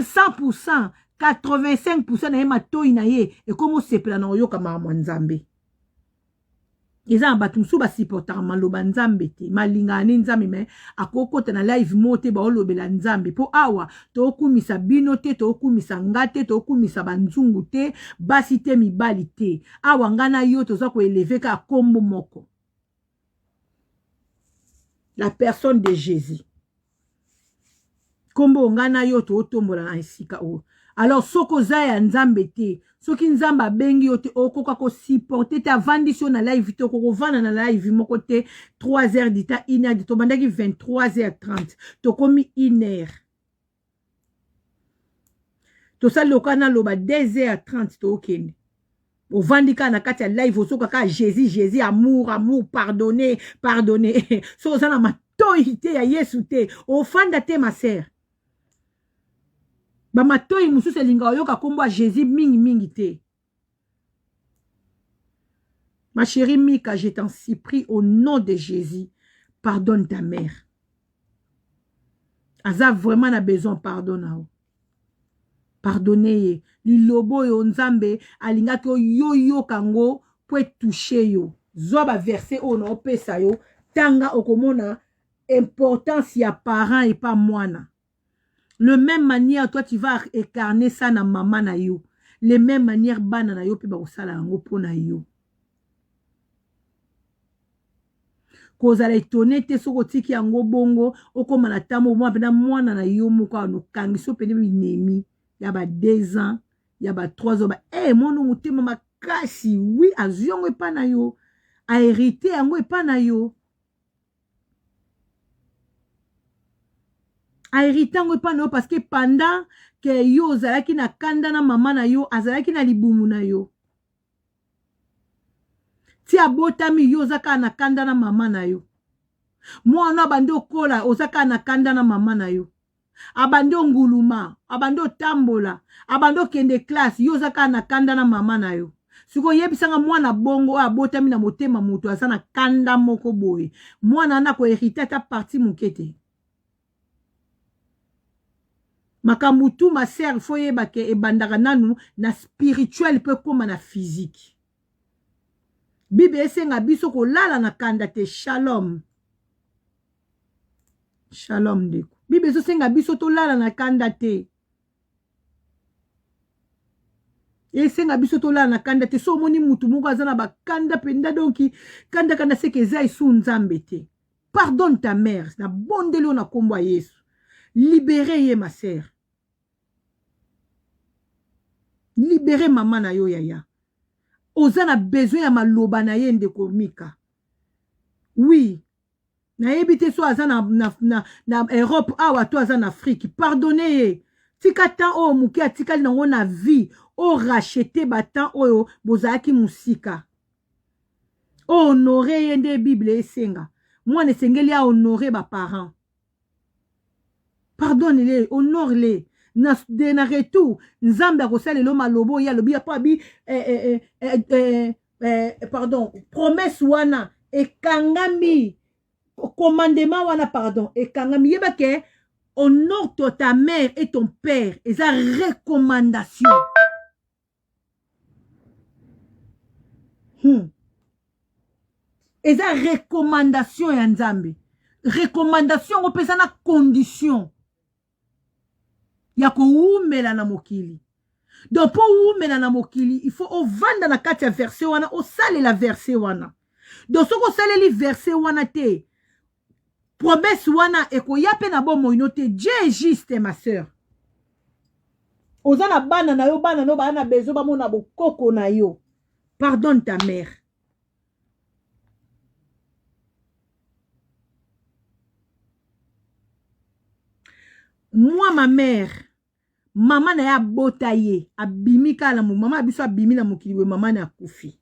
100, 85 na ye, matoi na ye ekomi osepela na koyoka makambo ya Nzambe. Eza na bato mosusu basupportaka maloba Nzambe te, malingaka ne Nzambe, mais akokota na live moko te baolobela Nzambe. Mpo awa tokumisa bino te, tokumisa nga te, tokumisa banzungu te, basi te, mibali te. Awa nga na yo toza koélever kaka nkombo moko, la personne de Jésus. Nkombo ngai na yo tootombola na esika oyo. Alors soki oza ya Nzambe te, soki Nzambe abengi yo te, okoka kosupporter te. Avandisi yo na live te, okoka kovanda na live moko te 3 heures du temps, 1 heure. Tobandaki 23 heures 30, tokomi 1 heure, tosali lokola naloba 2 heures 30, tookende. Ovandi kaka na kati ya live, ozoka kaka Jésus, Jésus, amour, amour, pardonner, pardonner. Soki oza na matoi te ya Yesu te, ofanda te, ma sœur. Bamatoi mosusu elingaka oyoka nkombo ya Jésus mingimingi te. Ma chérie Mika, je t'en supplie au nom de Jésus, pardonne ta mère. Aza vraiment na besoin pardon na yo. Pardonne ye. Liloba oyo Nzambe alingaki oyoyoka yango mpo etoucher yo. Zwa baverset oyo na opesa yo, tanga, okomona importance ya parent epa mwana. Le même manière toi tu vas incarner ça na mama na yo, le même manière bana na yo mpe bakosala yango mpo na yo. Kozala étonné te soki otiki yango bongo, okóma na ntango mwa mpena mwana na yo moko awa nokangisi yo pene binemi ya ba 2 ans, ya ba 3 ans ba mwana motema makasi. Oui, azwi yango epa na yo, ahérité yango epa na yo, ahérité yango epa na yo, parce que pendant ke yo ozalaki na kanda na mama na yo, azalaki na libumu na yo. Ti abotami, yo oza kaka na kanda na mama na yo. Mwana abandi okola, oza kaka na kanda na mama na yo. Abandi onguluma, abandi otambola, abandi okende classe, yo oza kaka na kanda na mama na yo. Sikoyo oyebisanga, mwana bongo oyo abotami na motema moto aza na kanda moko boye, mwana wana kohériter ata partie moke te. Makambo tu, ma sœur, faut yeba ke ebandaka nanu na spirituel mpo ekóma na physique. Bible esenga biso kolala na kanda te. Shalom, shalom ndeko. Bible ezosenga biso tolala na kanda te. Esenga biso tolala na kanda te. So omoni mutu moko aza na bakanda mpenza, donki kanda kanda seke eza esu Nzambe te. Pardonne ta mère, na bondeli oyo na nkombo ya Yesu. Libere ye, ma sœur. Libere mama na yo, yaya. Oza na besoin ya maloba na ye, ndeko Mika. Oui, nayebi te so aza na Europe awa to aza na Afrique. Pardonne ye. Tika temps oyo moke atikali nango na vie, oracheter batemps oyo bozalaki mosika. Ohonore ye nde Bible esenga. Mwana esengeli ahonore baparent. Pardonne le, honore le. Na retour Nzambe akosalela yo maloba oyo alobi po abi pardon, promesse wana ekangami, commandement wana, pardon, ekangami. Yeba ke honore to ta mère et ton père eza recommandation. Eza recommandation ya Nzambe. Recommandation yango mpe eza na condition ya kowumela na mokili. Donc mpo owumela na mokili, il faut ovanda na kati ya verset wana, osalela verset wana. Donc soki osaleli verset wana te, promesse wana ekoya mpe na bomoi no te. Dieu est juste, ma sœur. Oza na bana na yo, bana no baa na besoin bamona bokoko na yo. Pardonne ta mère. Moi, ma mère, mama na ye abota ye, abimi kaka na mama ya biso, abimi na mokili boye, mama na akufi.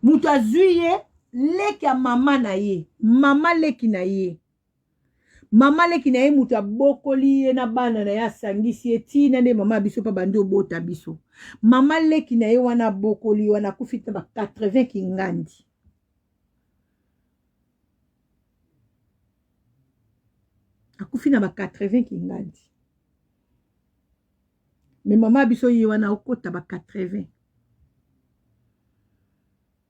Moto azwi ye, leki ya mama na ye, mama leki na ye, mama leki na ye, moto abokoli ye na bana na ye, asangisi ye ntina nde mama ya biso mpe bandi obota biso. Mama leki na ye wana abokoli ye wana, akufi te ba 80 kingandi. Akufi na ba 80 kingandi. Mais mama ya biso ye wana okota ba 80.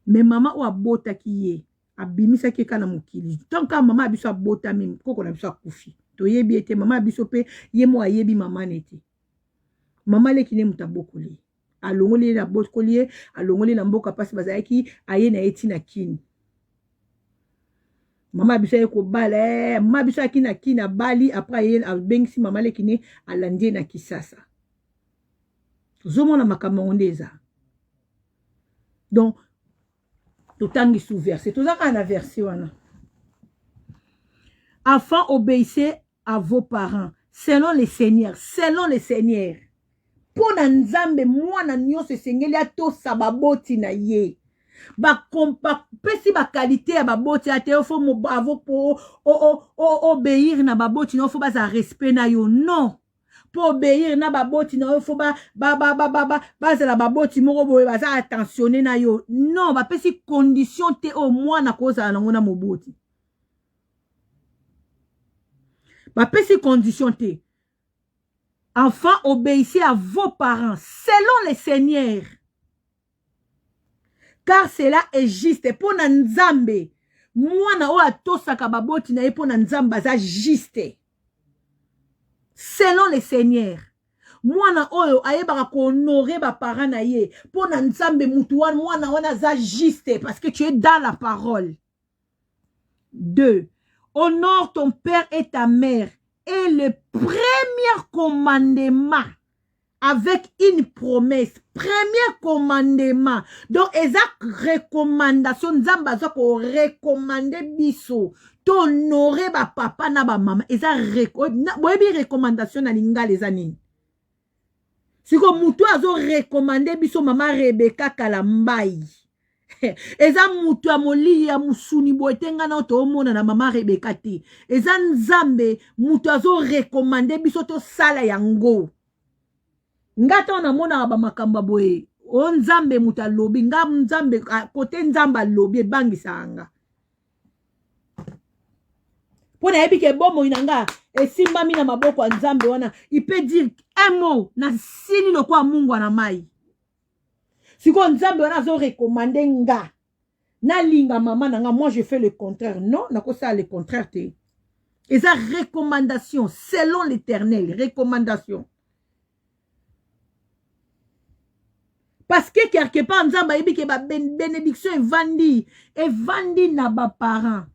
Mais mama oyo abotaki ye, abimisaki ye kaka na mokili. Tant kaka mama ya biso abotami, koko na biso akufi. Toyebi ye te. Mama ya biso mpe ye mo ayebi mama ne te. Mama leki ne moto abokoli ye, alongoli ye, abokoli ye, alongoli na mboka mpasi bazalaki, aye na ye ntina Kini. Mama ya biso aye kobala. Mama ya biso ayaki na Kini, abali. Après aye, abengisi mama leki ne, alandi ye na Kisasa. Ozomona makambo yango nde eza. Donc totangi sous verset, toza kaka na verset wana. Enfant, obéissez à vos parents selon le Seigneur, selon le Seigneur. Mpo na Nzambe, mwana nyonso esengeli atosa baboti na ye. Bapesi baqualité ya baboti ate yo faut obéir na baboti na yo, faut bazala respect na yo. Non, mpo obéir na baboti na yo, faut bazala baboti moko boye baza attentionné na yo. Non, bapesi condition te oyo mwana kozala nango na moboti. Bapesi condition te. Enfant, obéissez à vos parents selon le Seigneur, car cela est juste. Mpo na Nzambe, mwana oyo atosaka baboti na ye, mpo na Nzambe aza juste selon le Seigneur. Mwana oyo ayebaka kohonorer baparent na ye, mpo na Nzambe mutu wana, mwana wana aza juste, parce que tu es dans la parole. 2. Honore ton père et ta mère est le premier commandement avec une promesse. Premier commandement. Donc, eza recommandation. Nzambe aza ko recommander biso. To honorer ba papa na ba mama. Eza boyebi recommandation na lingala eza nini? Siko mutu azo recommander biso, mama Rebeka Kalambai, eza mutu ya molili ya musuni boye te. Ngai nao toomona na mama Rebeka te. Eza Nzambe mutu azorecommander biso tosala yango. Nga ntango namonaka bamakambo ya boye, o Nzambe moto alobi, nga Nzambe kote Nzambe alobi ebangisaka nga, mpo nayebi ke bomoi na nga esimbami na maboko ya Nzambe wana. Il peut dire un mot, nasili lokola mungwa na mai. Sikoyo Nzambe wana azorecommander nga nalinga mama na nga, moi je fais le contraire. Non, nakosala le contraire te. Eza recommandation selon l'Eternel, recommandation. Parce que quelque part Nzambe ayebi ke ba benediction evandi, evandi na ba parents.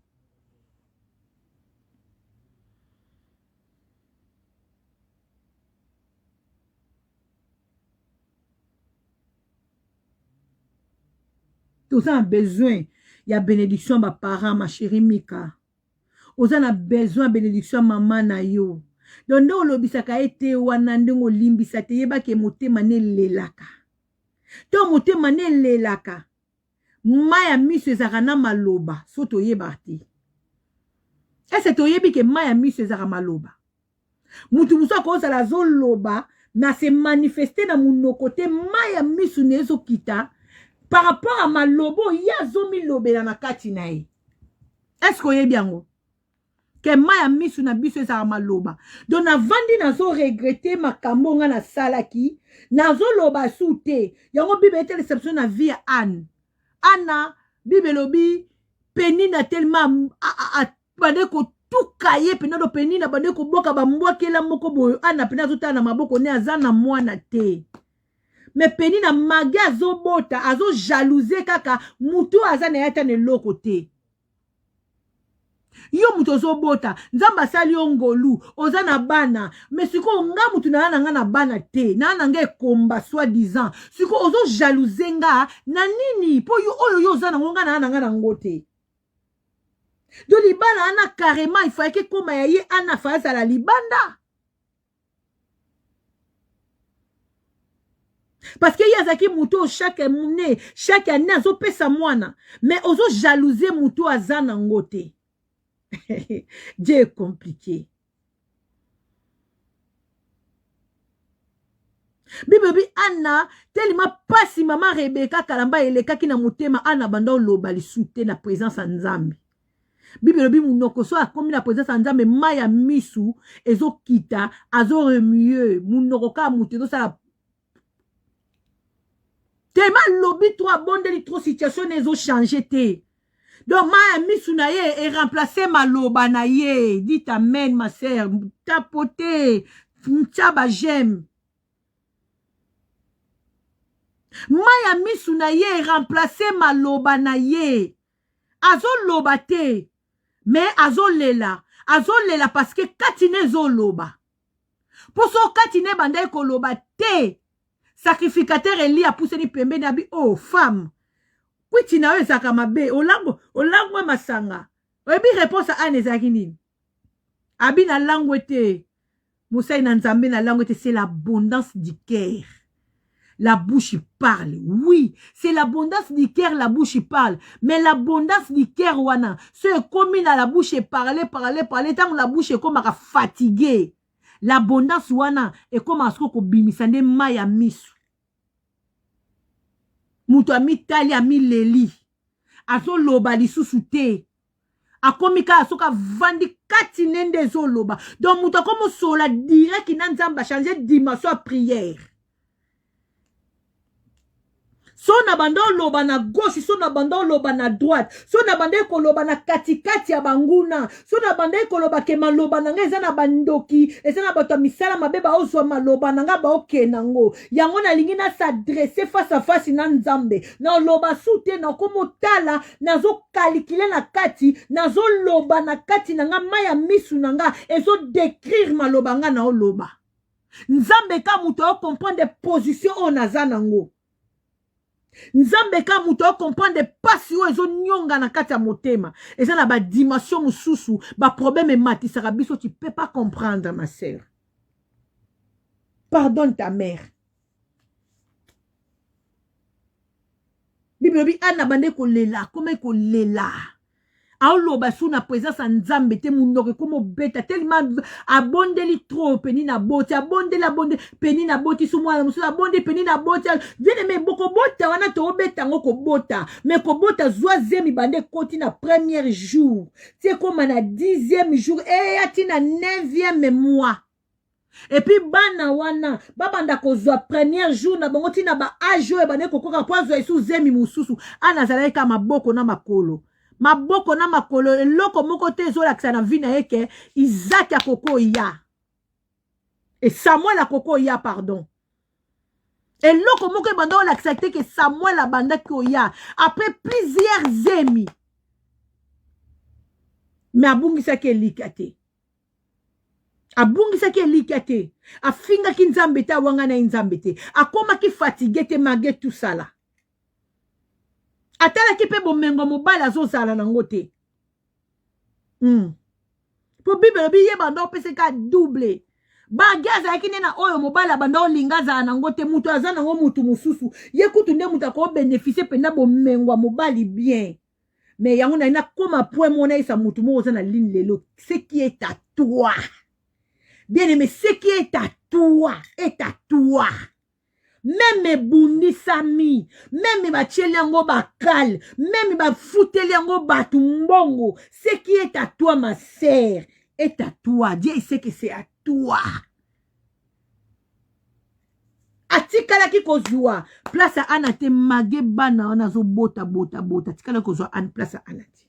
Toza na besoin ya benediction ba parents, ma chérie Mika. Oza na besoin ya benediction ya mama na yo. Donc nde olobisaka ye te wana ndenge olimbisa te, yeba ke motema ne elelaka. To motema ne elelaka. Mai ya miso ezalaka na maloba, so toyebaka te. Ese toyebi ke mai ya miso ezalaka maloba. Mutu mosusu akozala azoloba na se manifester na munoko te, mai ya miso na ezokita par rapport à maloba oyo ye azomilobela na kati na ye. Est-ce que oyebi yango? Ke mai ya miso na biso ezalaka maloba. Donc navandi nazo regretter makambo nga nasalaki, nazoloba su te. Yango Bible etelisa biso na vie ya Anne. Anna, Bible elobi Penina tellement bande kotuka ye pena do Penina bande koboka bambwakela moko boyo. Anna pena azotala na maboko ne aza na mwana te. Mais Penina mage azobota, azo jalouser kaka mutu aza na ye ata na eloko te. Yo mutu ozobota, Nzambe asali yo ngolu, oza na bana, mais sikoyo nga mutu na na nga na bana te, na na nga ekomba soi-disant. Sikoyo ozo jalouser nga na nini? Po yo oyo yo oza nango nga na na nga nango te. Donc libala ana carrément il fallait que koma ya ye ana fa azala libanda. Parce que ye azalaki moto oyo chaque année, chaque année azopesa mwana, mais ozo jalouser moto aza nango te. Dieu est compliqué. Bible bi Anna tellement pasi mama Rebecca Kalamba elekaki na motema Anna banda oloba lisusu te na présence ya Nzambe. Bible elobi munoko so akomi na présence ya Nzambe mai ya misu ezokita azo remuer munoko kaka mutu ezosala tellement alobi trop abondeli trop situation na ezo changer te. Donc mai ya misu na ye e remplacer maloba na ye. Dites amen ma sœur, tapote, tia ba j'aime. Mai ya misu na ye e remplacer maloba na ye. Azoloba te, mais azolela, azolela parce que kati na ezoloba. Po so kati na ebandaki koloba te, sacrificateur Eli apusani pembeni abi oh femme, kwiti na yo ezalaka mabe, olango olangwe masanga. Oyebi réponse ya Anne ezalaki nini? Abi na langwe te, mosali na Nzambe na langwe te, c'est l'abondance du cœur. La bouche parle. Oui, c'est l'abondance du cœur, la bouche parle. Mais l'abondance du cœur wana, ce komi na la bouche parler, parler, parler, tant la bouche est comme fatiguée. L'abondance wana est comme à ce ko bimisa nde mai ya misu. Mutu amitali amileli. Azoloba lisusu te. Akomi kaka soki avandi kati ne nde ezoloba. Donc mutu akomi osola direct na Nzambe, a changer dimension ya prière. So na banda oloba na gauche, so na banda oloba na droite, so na banda koloba na katikati ya banguna, so na banda koloba ke maloba na nga eza na bandoki, eza na bato ya misala mabe baozwa maloba na nga baokende nango. Yango nalingi na s'adresser face à face na Nzambe. Na oloba su te, na komotala, nazo calculer na kati, nazo loba na kati na nga, mai ya misu na nga ezo décrire maloba nga na oloba. Nzambe ka moto ayo comprendre position oyo naza nango. Nzambe ka moto ayo comprendre pasi oyo ezo nyonga na kati ya motema. Eza na ba dimension mosusu, ba problème ematisaka biso, tu peux pas comprendre ma sœur. Pardonne ta mère. Bible elobi Anna bande kolela, akoma kolela. Aoloba su na présence ya Nzambe te, munoko ekoma obeta tellement abondeli trop Penina aboti, abondeli, abondeli Penina aboti su mwana mosusu, abondeli Penina aboti. Bien aimé, bokobota wana toobeta yango kobota, mais kobota zwa zemi bande ekoti na premier jour, ti ekoma na 10e jour, eya ti na 9e mois. Et puis bana wana babanda kozwa premier jour na bango tina ba âge oyo bande kokoka po azwa esu zemi mosusu. Ana azalaki kaka maboko na makolo. Maboko na makolo, eloko moko te ezolakisa na vie na ye ke Isaac akoki oya. E Samuel akoki oya, pardon. Eloko moko ebanda olakisa te ke Samuel abandaki oya après plusieurs zemi. Mais abungisaki elikya te. Abungisaki elikya te. Afingaki Nzambe te, awangana ye Nzambe te. Akomaki fatigue te malgré tout ça là. Atalaki mpe bomengo mobali azozala nango te. Po Bible elobi ye banda opesa ka double. Bagi azalaki nde na oyo mobali abanda olinga azala nango te, mutu aza nango mutu mosusu. Ye kutu nde mutu akobénéficie mpenza bomengo ya mobali bien. Mais yango na nakoma point mona yesa mutu moko oza na ligne lelo, ce qui est à toi. Bien aimé, ce qui est à toi est à toi. Même ebundisami, même batieli yango bakale, même bafuteli yango bato mbongo, ce qui est à toi, ma sœur, est à toi. Dieu sait que c'est à toi. Atikalaki kozwa place ya Ana te, mage bana wana azobota bota bota, atikalaki kozwa Ana place ya Ana te.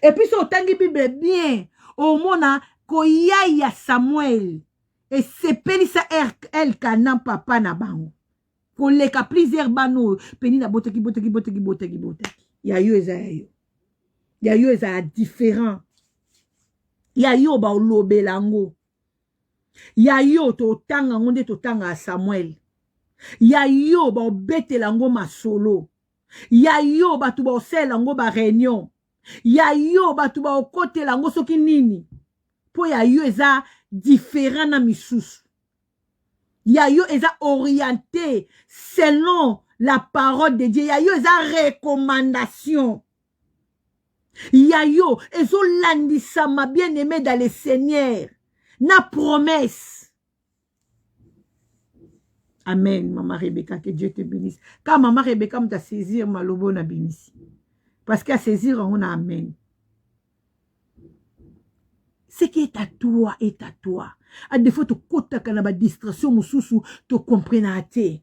Et puis so otangi Bible bien, omona koya ya Samuel esepelisa Elkana papa na bango koleka plusieurs bana oyo Penina botaki botaki botaki botaki botaki. Ya yo eza ya yo, ya yo eza ya différent, ya yo baolobela yango, ya yo totanga yango nde totanga ya Samuel, ya yo baobetela yango masolo, ya yo bato baosalela yango ba réunion, ya yo bato baokotela yango soki nini, po ya yo eza différent na misusu. Ya yo eza orienté selon la parole de Dieu. Ya yo eza recommandation. Ya yo ezolandisama, bien-aimé dans le Seigneur, na promesse. Amen, Maman Rebecca, que Dieu te bénisse. Quand Maman Rebecca m'a saisir malobo na bénisse. Parce qu'à saisir on a amen. Ce qui est à toi est à toi. À défaut to kotaka na ba distraction mususu to comprena te.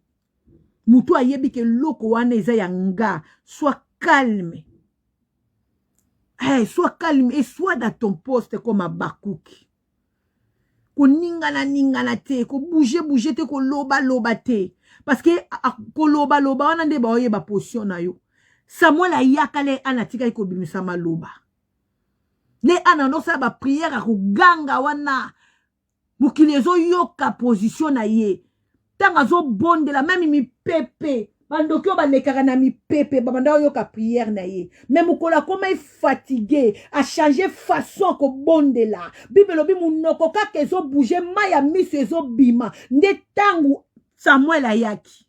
Mutu ayebi ke loko wana eza ya nga, sois calme. Hey, sois calme et sois dans ton poste comme Habakkuk. Koningana ningana te, ko bouger bouger te, ko loba loba te. Parce que ko loba loba wana nde baoyeba position na yo. Samuel ayaka le ana tikaki kobimisa maloba. Le ana nosala ba prière akoganga wana. Mokili ezoyoka position na ye. Ntango azobondela même mipepe, bandoki oyo balekaka na mipepe babanda oyoka prière na ye. Mais mokolo akoma fatigué, achange façon kobondela. Bible elobi monoko kaka ezobouge, mai ya miso ezobima. Nde ntango Samuel ayaki,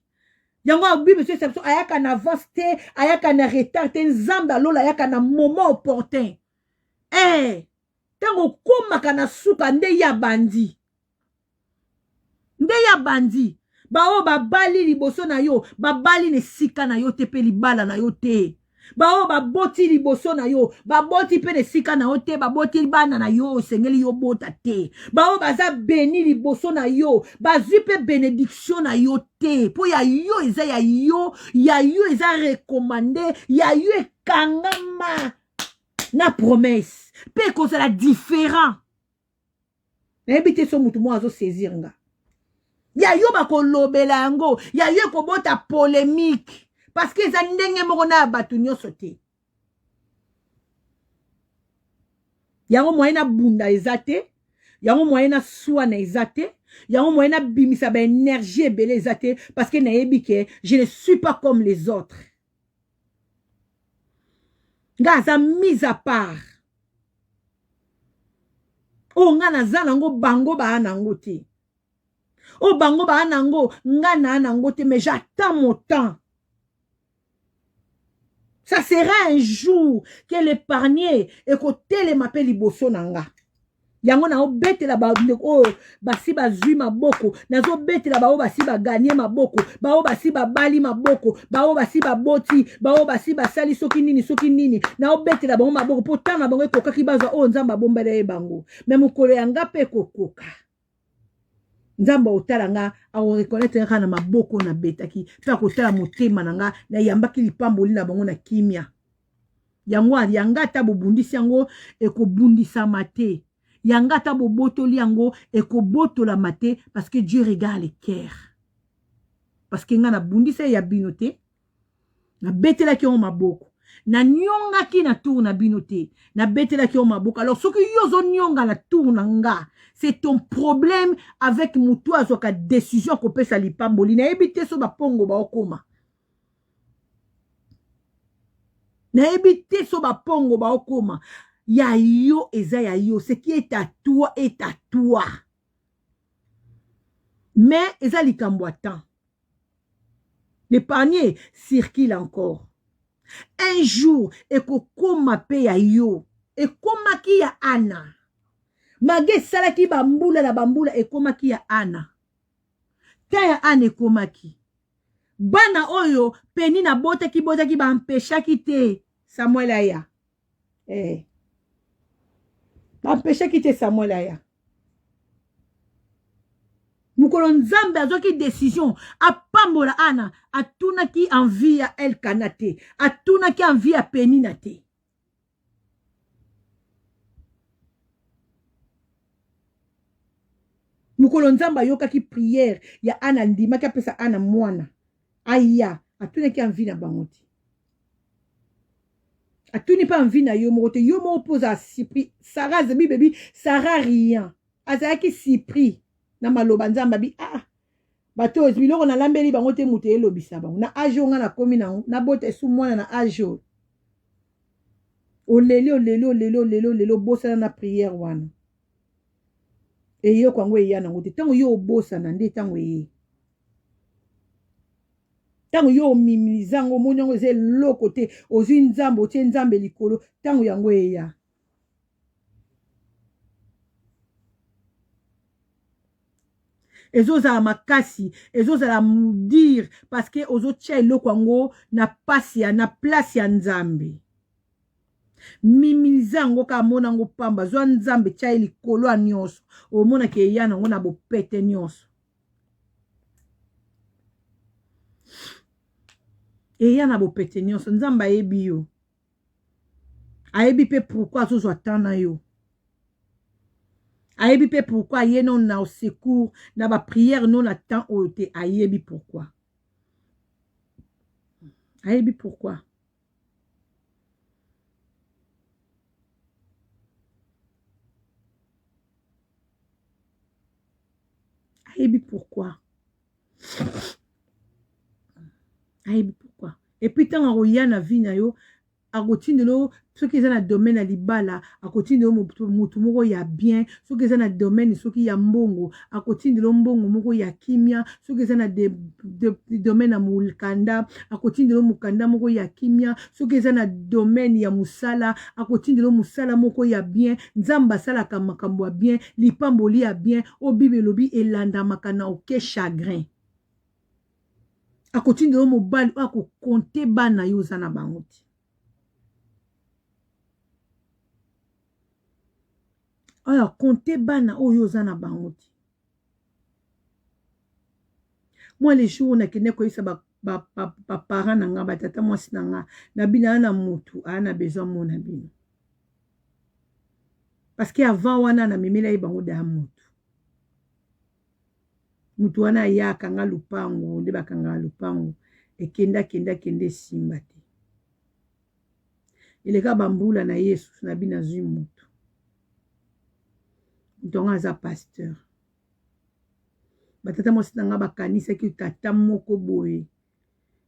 yango Bible so biso ayaka na avance te, ayaka na retard te. Nzambe alola ayaka na moment opportun. Ntango okomaka na suka nde ya bandi, nde ya bandi. Baoyo babali liboso na yo babali na esika na yo te, mpe libala na yo te. Baoyo baboti liboso na yo baboti mpe na esika na yo te, baboti bana na yo osengeli yo bota te. Baoyo baza bénis liboso na yo bazwi mpe bénédiction na yo te, mpo ya yo eza ya yo, ya yo eza recommandé, ya yo ekangama na promesse mpe ekozala différent. Nayebi te so motu moko azosaisir nga. Ya yo bakolobela yango, ya yo ekobota polémique, parce que eza ndenge moko na ya bato nyonso te. Yango moyen na bunda eza te, yango moyen na swana eza te, yango moyen na bimisa baénergie ebele eza te, parce que nayebi ke je ne suis pas comme les autres. Nga aza mise à part. Oyo nga naza nango, bango baa nango te. Oyo bango baa nango, nga naa nango te. Mais j'attends mon temps. Ça sera un jour que l'épargné ekotelema mpe liboso na nga. Yango naobetela bandeko oyo basi bazwi maboko, nazobetela baoyo basi baganye maboko, baoyo basi babali maboko, baoyo basi baboti, baoyo basi basali soki nini soki nini. Naobetela bango maboko mpo ntango na bango ekokaki bazwa oyo Nzambe abombela ye bango. Mais mokolo ya nga mpe ekokoka, Nzambe akotala nga, akoreconnaître kaka na maboko oyo nabetaki, mpe akotala motema na nga. Nayambaki lipamboli na bango na kimia. Yango yanga ata bobundisi yango ekobundisama te. Yanga ata bobotoli yango ekobotolama te parce que Dieu regarde le cœur. Parce que nga nabundisa ya bino te. Nabetelaki yango maboko. Nanyongaki na tour na bino te. Nabetelaki yango maboko. Alors soki yo ozonyonga na tour na nga, c'est ton problème avec mutu azwaka décision akopesa lipamboli. Nayebi te so bapongo baokoma. Nayebi te so bapongo baokoma. Ya yo eza ya yo. Ce qui est à toi est à toi. Mais eza likambo ya temps. Le panier circule encore. Un jour, ekokoma pe ya yo. Ekomaki ya Anna. Mage esalaki bambula na bambula ekomaki ya Anna. Temps ya Anna ekomaki. Bana oyo Penina botaki botaki ba empêchaki te Samuel aya. Eh. Ba empêchaki te Samuel aya. Mokolo Nzambe azwaki decision apambola Ana, atunaki envie ya Elkana te, atunaki envie ya Penina te. Mokolo Nzambe ayokaki prière ya Ana, andimaki apesa Ana mwana aya, atunaki envie na bango te. Atuni mpe envie na yo moko te, yo moko mpo ozala surpris. Sarah azebi bebi, Sarah rien. Azalaki surpris na maloba Nzambe abi ah bato oyo biloko nalambeli bango te moto elobisa bango na age oyo nga nakomi nango nabota esu mwana na age oyo. Oleli oleli oleli oleli oleli obosana na prière wana. Eyoko yango eya nango te. Ntango yo obosana nde ntango eye. Ntango yo omimiliza yango omoni yango eza eloko te, ozwi Nzambe otie Nzambe likolo, ntango yango eya. Ezozala makasi, ezozala dire parce que ozotia eloko yango na pasi ya na place ya Nzambe. Mimiliza yango kaka mona yango pamba, zwa Nzambe tia ye likolo ya nyonso, omonaka eya nango na bopete nyonso. Eya na bopete nyonso, Nzambe ayebi yo. Ayebi pe pourquoi azozwa temps na yo. Ayebi pe pourquoi aye non na secours na ba prière non na temps oyo te, ayebi pourquoi. Ayebi pourquoi. Ayebi pourquoi. Ayebi pourquoi. Et puis ntango akoya na vie na yo, akotindela yo soki eza na domaine ya libala, akotindela yo motu moko ya bien, soki eza na domaine soki ya mbongo, akotindela yo mbongo moko ya kimia, soki eza na domaine ya mokanda, akotindela yo mokanda moko ya kimia, soki eza na domaine ya mosala, akotindela yo mosala moko ya bien. Nzambe asalaka makambo ya bien, lipamboli ya bien, oyo Bible elobi elandamaka na aucun chagrin. Akotindela yo mobali oyo akokonte bana yo oza na bango te. Oyo akonte bana oyo oza na bango te. Moi le jour nakende koyebisa ba parents na nga, ba tata mwasi na nga, na bino na mutu aa na besoin mona bino. Parce que avant wana na memela ye bango da mutu. Mutu wana aya akanga lupango, nde bakangaka lupango, ekenda kenda kenda esimba te. Eleka bambula na Yesu na bino azwi mutu. Mutu yango aza pasteur. Batata mwasi na nga bakanisaki tata moko boye.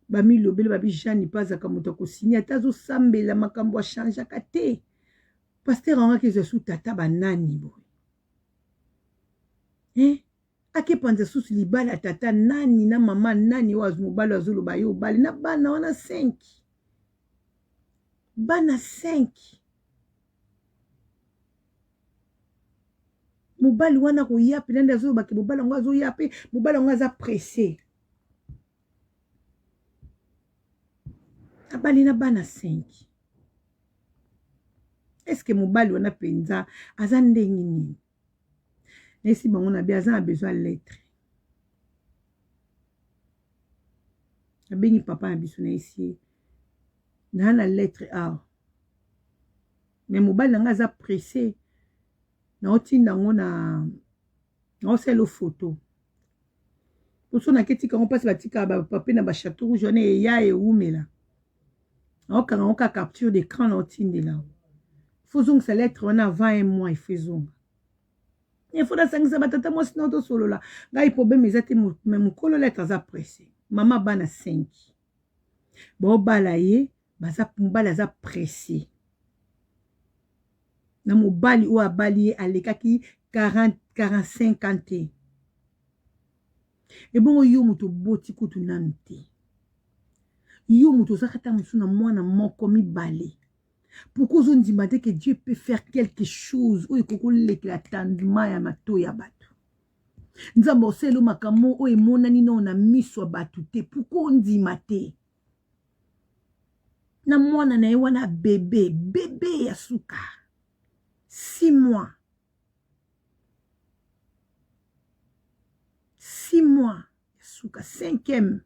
Bamilobeli babi Jeanne mpe azalaka moto akosini ata azosambela makambo achangeaka te. Pasteur yango akezwa su tata banani boye. Eh? Akepanza susu libala tata nani na mama nani oyo mobali azoloba yo obali na bana wana 5. Bana 5. Mobali wana koya pe nande azoloba ke mobali yango azoya pe mobali yango aza pressé. Abali na bana 5. Est-ce que mobali wana penza aza ndenge nini? Nayesi bango na bi aza na besoin lettre. Nabengi papa na biso nayesi ye. Na na lettre awa. Mais mobali na ngai aza presse, naotinda yango na naosala photo poso naketika yango mpasi batikaka bapape na bachateau rouge wana eya ewumela. Naokanga yango kaka capture d'écran, naotindela yango. Fo ozongisa lettre wana avant un mois, ifo ezonga. Ifo nasangisa batata mwasi nao tosolola. Ngai problème eza te, mais mokolo lettre aza presse. Mama bana 5 baobala ye, baza mobali aza presse na mobali oyo abali ye alekaki 40 45 ans te. Ebongo yo moto oboti kutu nanu te, yo moto ozaka ata mosusu na mwana moko mibale, pourquoi ozondima te que Dieu peut faire quelque chose oyo ekoki kolekela tendement ya matoi ya bato? Nzambe osala makambo oyo emonani nao na miso ya bato te, pourquoi ondima te? Na mwana na ye wana bebe, bebe ya suka 6 mois, 6 mois ya suka, cinquième.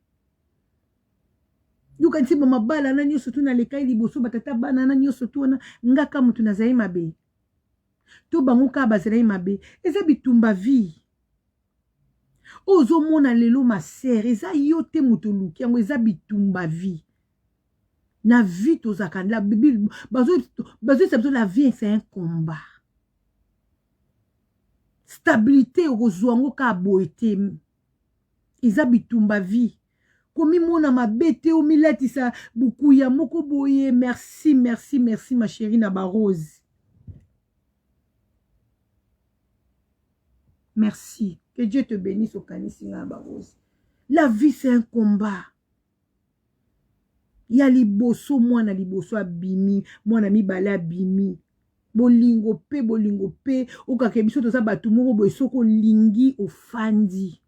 Yoka nti mabala na nyonso tu nalekai liboso, batata bana na nyonso tu wana, ngaka motu nazali mabe to bango kaka bazalaki mabe? Eza bitumba vie oyo ozomona lelo, ma sœur, eza yo te moto oluki yango, eza bitumba vie. Na vie tozalaka, bazoyesa biso, la vie, c'est un combat. Stabilité okozwa yango kaka boye te, eza bitumba vie. Komimona mabe te, omilatisa bukuya moko boye. Merci, merci, merci, ma chérie na barose, merci, que Dieu te bénisse. Okanisi nga na barose. La vie, c'est un combat. Ya liboso, mwana liboso abimi, mwana mibale abimi, bolingo mpe bolingo mpe okaka. Biso toza bato moko boye, soki olingi ofandi,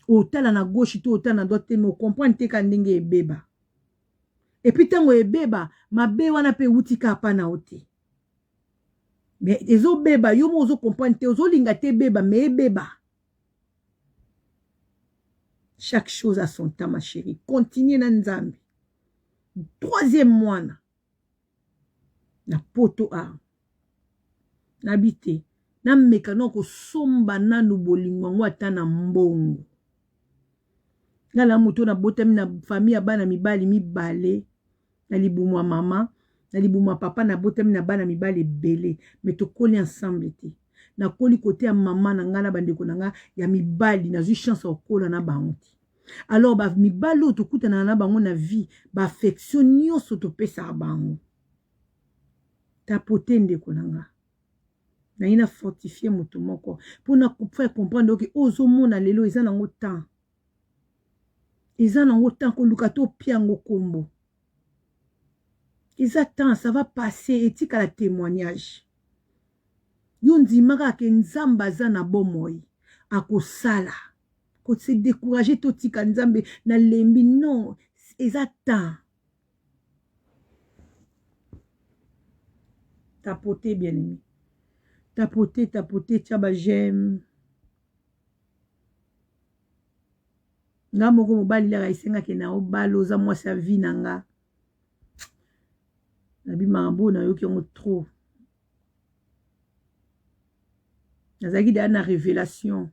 otala na gauche to otala na droite te, mais ocomprendre te ka ndenge ebeba. Et puis ntango ebeba mabe wana mpe ewuti kaka mpa na yo te, mais ezobeba, yo moko ozocomprendre te, ozolinga te ebeba, mais ebeba. Chaque chose a son temps, ma chérie, continue na Nzambe. Troisième mwana na poto a nabi te, nameka na kosomba nanu bolingo yango ata na mbongo. Ngai na moto nabotami na famille ya bana mibali mibale na libumu ya mama, na libumu ya papa nabotami na bana mibali ebele, mais tokoli ensemble te. Nakoli kote ya mama na ngai na bandeko na ngai ya mibali, nazwi chance ya kokola na bango te. Alors bamibali oyo tokutanaka na bango na vie, baaffection nyonso topesaka bango tapote. Ndeko na nga, naye na fortifie moto moko mpona faire comprendre oke oyo ozomona lelo eza nango temps, eza nango temps koluka topia yango kombo. Eza temps, ça va passer, etikala témoignage. Yo ndima kaka ke Nzambe aza na bomoi, akosala. Kose décourager, totika Nzambe, nalembi, non, eza temps. Tapote, bien aimé, tapote, tapote, tia baj'aime. Nga moko mobali laka esengaki na obala, oza mwasi ya vie na nga, nabi makambo oyo nayoki yango trop. Nazalaki deya na révélation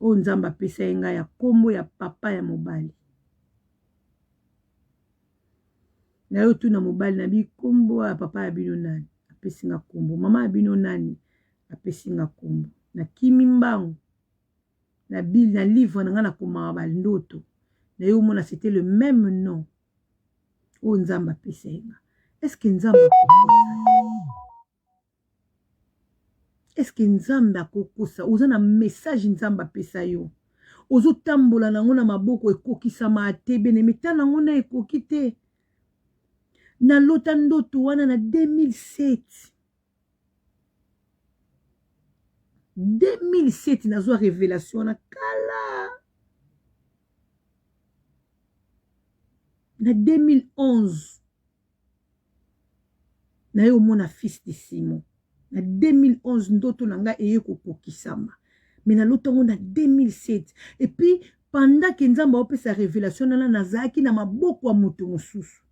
oyo Nzambe apesa ye ngai ya nkombo ya papa ya mobali. Naye otuna mobali na bi, nkombo ya papa ya bino nani? Apesi nga nkombo. Mama ya bino nani? Apesi nga nkombo. Nakimi mbangu na bile na livre na ngai nakomaka bandoto, naye omona c'était le même nom oyo Nzambe apesa ye nga. Est-ce Nzambe akokosa? Est-ce Nzambe akokosa? Oza na message Nzambe apesa yo, ozotambola nango na maboko, ekokisama te. Bien-aimé, ta nango na ekoki te. Nalota ndoto wana na 2007. 2007 nazwa révélation wana kala. Na 2011 naye omona fils de Simon. Na 2011 ndoto na ngai eye kokokisama, mais nalota yango na 2007. Et puis pendant ke Nzambe aopesa révélation nana, nazalaki na maboko ya moto mosusu.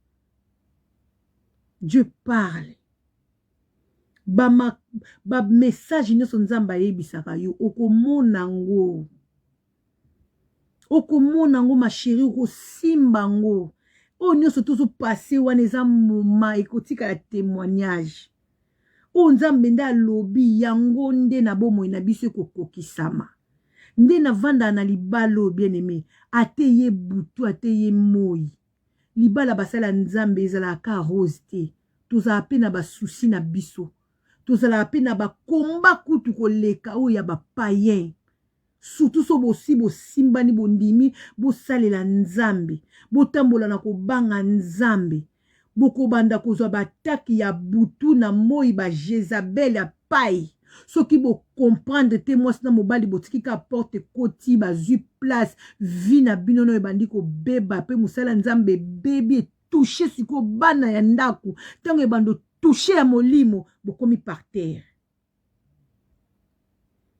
Dieu parle. Ba, ba message nyonso Nzambe ayebisaka yo okomona ngo. Okomona ngo ma chérie, okosimba ngo. Oyo nyonso tozo passe wana eza moment ekotikala témoignage. Oyo Nzambe nde alobi yango nde na bomoi na biso ekokokisama. Nde navandaka na libala oyo bien aime, ate ye butu ate ye moi. Libala basali ya Nzambe ezalaka kaka rose te. Tozalaka pe na ba soucis na biso. Tozalaka pe na ba combat kutu koleka oyo ya ba païens. Surtout so bosi bosimbani bondimi bosalela Nzambe, botambola na kobanga Nzambe. Bokobanda kozwa ba attaque ya butu na moyi ba Jezabel ya payi. Soki bo comprendre te mwasi na mobali botiki kaka porte ekoti bazwi place vie na bino nayo ebandi kobeba pe mosala ya Nzambe ebebi etouche sikoyo bana ya ndako ntango ebanda otouche ya molimo bokomi par terre.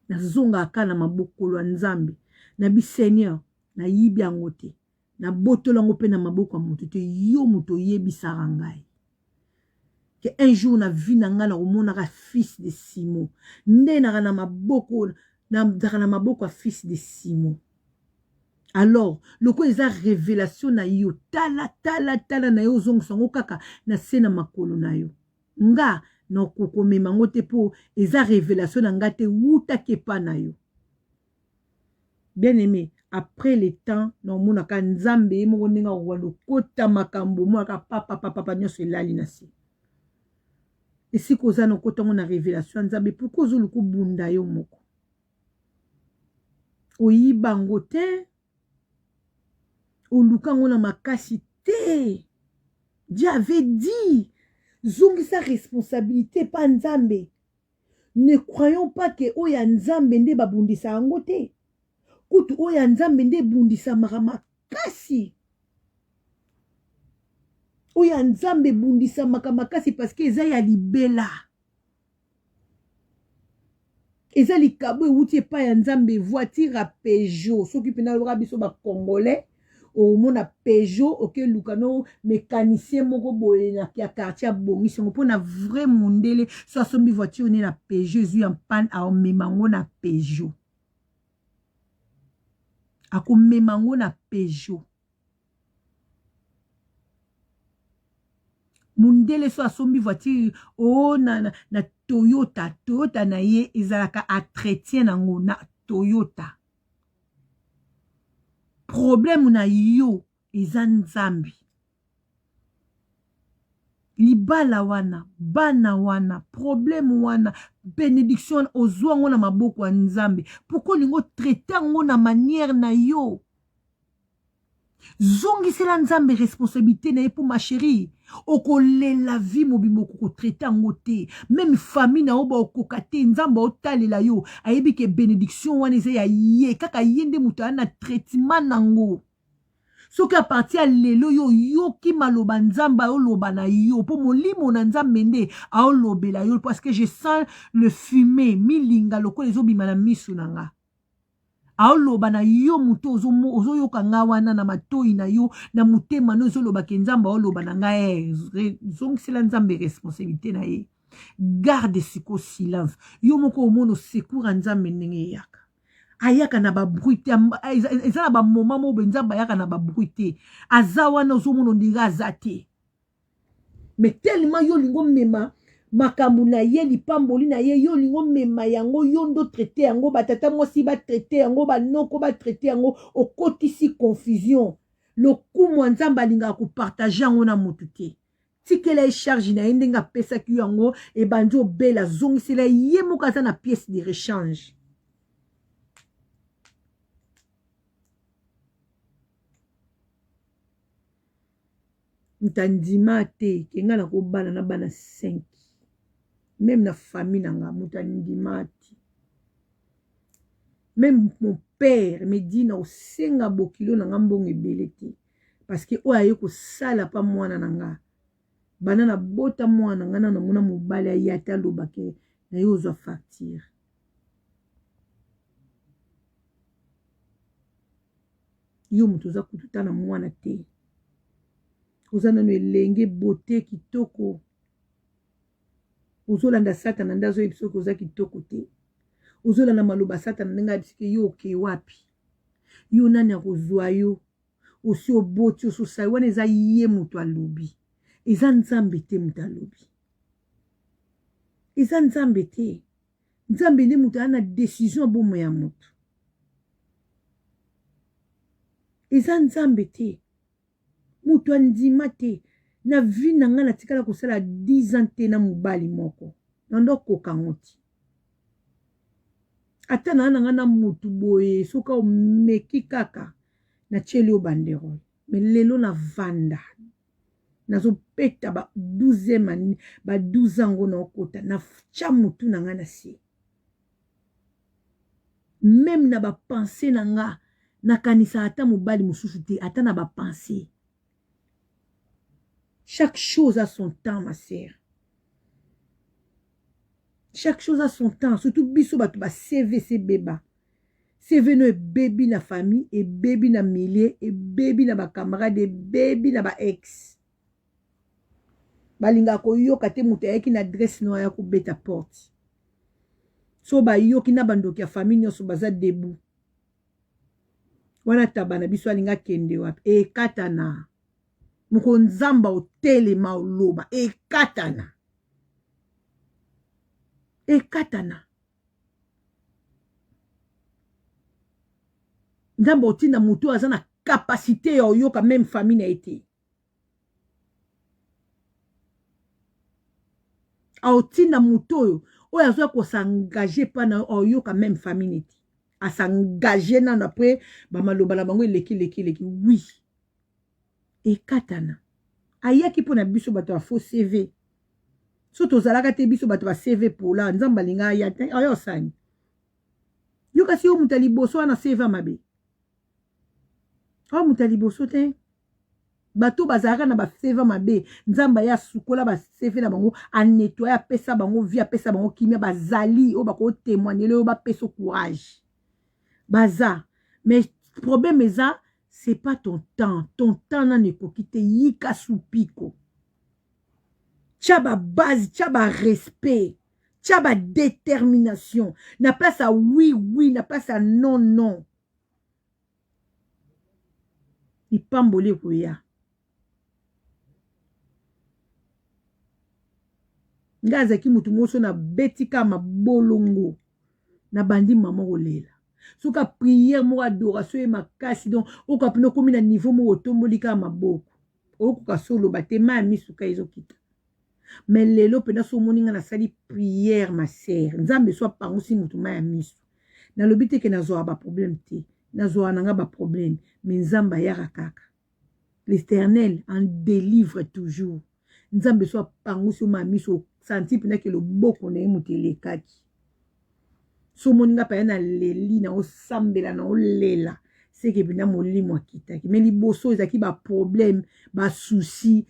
Nazongaka kaka na mabokolo ya Nzambe na bi Seigneur nayibi yango te. Nabotola yango mpe na maboko ya moto te, yo moto oyebisaka ngai ke un jour na vie na ngai nakomonaka fils de Simon nde naka na maboko nazalaka na maboko ya fils de Simon. Alors lokola eza revelation na yo, tala tala tala na yo ozongisa yango kaka na se na makolo na yo. Nga nakokomema yango te mpo eza revelation na nga te, wutaki epa na yo. Bien aime, après le temps na omonaka Nzambe ye moko ndenge akoka lokota makambo omonaka papa papa papa nyonso elali na se. Esika oza na okota ngo na revelation ya Nzambe, pourquoi ozoluka obunda yo moko? Oyiba yango te, oluka yango na makasi te. Dieu avait dit, zongisa responsabilité pa Nzambe. Ne croyons pas que oyo ya Nzambe nde babundisa yango te. Kutu oyo ya Nzambe nde ebundisamaka makasi. Oyo ya Nzambe ebundisamaka makasi parce que eza ya libela. Eza likabo ewuti epai ya Nzambe, voiture ya Peugeot. Soki mpena alobaka biso ba Congolais, omona Peugeot okeluka no mécanicien moko boye na ya quartier abongisi yango mpo na vrai mundele so asombi voiture ne na Peugeot ezwi ya panne aomema yango na Peugeot, akomema yango na Peugeot. Mundele so asombi voiture o na, na, na Toyota, Toyota na ye ezalaka entretien nango na Toyota. Problème na yo eza Nzambe. Libala wana, bana wana, problème wana, benediction wana ozwa yango na maboko ya Nzambe. Pourquoi olingi otraite yango na manière na yo? Zongisela Nzambe responsabilité na ye mpo ma chérie okolela vie mobimba okokotraite yango te, meme famille na yo baokoka te. Nzambe aotalela yo, ayebi ke benediction wana eza ya ye, kaka ye nde moto aya na traitement nango. Soki a partir ya lelo yo oyoki maloba Nzambe aoloba na yo, mpo molimo na Nzambe nde aolobela yo, parce que je sens le fumer milinga lokola ezobima na miso na nga. Aoloba na yo moto ozoyoka nga wana na matoi na yo na motema no ezoloba ke Nzambe aoloba na nga. Zongisela Nzambe responsabilité na ye, garde siko silence yo moko omona secours ya Nzambe ndenge eyaka. Ayaka na babruit te, eza na bamoment moko boye Nzambe ayaka na babruit te, aza wana ozomona ondire aza te, mais tellement yo olingi omema makambo na ye, lipamboli na ye, yo olingi omema yango, yo ndo traite yango, batata mwasi batraite yango, banoko batraite yango, okotisi confusion. Lokumu ya Nzambe alingaka kopartage yango na motu te. Tikela ye charge na ye ndenge apesaki yo yango, ebandi obela, zongisela ye moko, aza na pièce de rechange. Moto andima te ke nga nakobala na bana 5, meme na famille na nga moto andima te. Meme mon père me dit na osenga bokilo na nga mbongo ebele te, parce que oyo aye kosala pa mwana na nga, banda na bota mwana na nga na namona mobali aye ata aloba ke na ye ozwa facture. Yo moto oza kutu ta na mwana te, oza nano elenge, beauté kitoko. Ozolanda Satana nde azoyebisa yo ke oza kitoko te. Ozolanda maloba Satana ndenge ayebisi ke yo oke wapi? Yo nani akozwa yo? Osi oboti osi osali wana eza ye moto alobi. Eza Nzambe te moto alobi. Eza Nzambe te. Nzambe nde moto aya na decision ya bomoi ya moto. Eza Nzambe te. Moto andima te. Na vie na ngai natikala kosala 10 ans te na mobali moko. Nando koka yango te. Ata na na ngai na motu boye soki omeki kaka natieli yo banderole. Mais lelo na vanda nazobeta ba 12e année ba 12 ans ngo naokota natya motu na ngai na se meme na bapense na nga nakanisaka ata mobali mosusu te ata na bapense. Chaque chose a son temps ma sœur, chaque chose a son temps. Surtout biso bato ba CVC beba CV no ebebi na famille, ebebi na milieu, ebebi na ba camarade, ebebi na ba ex. Balingaka koyoka te moto ayaki na adresse no aya kobeta porte. So bayoki na bandoki ya famille nyonso baza debout. Wana taba na biso alinga kende wapi? Ekatana. Moko nzamba otelema oloba ekatana. Ekatana. Nzambe otinda moto oyo aza na capacité ya oyoka meme famille na ye te. Aotinda moto oyo oyo azoya kosengage mpa na yo aoyoka meme famille na ye te. Asengage nano apres bamaloba na bango eleki eleki eleki. Oui, ekatana. Ayaki mpo na biso bato ya faux CV. So tozalaka te biso bato ba CV pola, Nzambe alinga aya te, aya osani. Yo kasi yo moto ya liboso wana CV mabe. Oyo moto ya liboso te. Bato bazalaka na ba CV mabe, Nzambe aya asukola ba CV na bango, a nettoyer, apesa bango vie, apesa bango kimia, bazali oyo bako témoigner oyo bapesa courage. Baza. Mais problème eza, c'est pas ton temps. Ton temps nanu ekoki te, yika supiko. Tia ba base, tia ba respect, tia ba détermination. Na place ya oui oui, na place ya non non. Lipamboli ekoya. Ngai azalaki motu moko so nabeti kaka mabolongo nabandi mama kolela. Soki a prière moko adoration ye makasi donc okoka mpena okomi na niveau moko otomboli kaka maboko okoka so oloba te mai ya misu ka ezokita. Mais lelo mpena so omoni ngai nasali prière ma sœur, Nzambe so apangusi motu mai ya misu. Nalobi te ke nazwaka ba problème te, nazwaka na nga ba problème, mais Nzambe ayaka kaka. L'Éternel en délivre toujours. Nzambe so apangusi yo mai ya misu osanti mpena ke loboko na ye moto elekaki. So omoni nga mpenza naleli, naosambela, naolela, seke mpenza molimo akitaki. Mais liboso ezalaki ba problème, ba souci,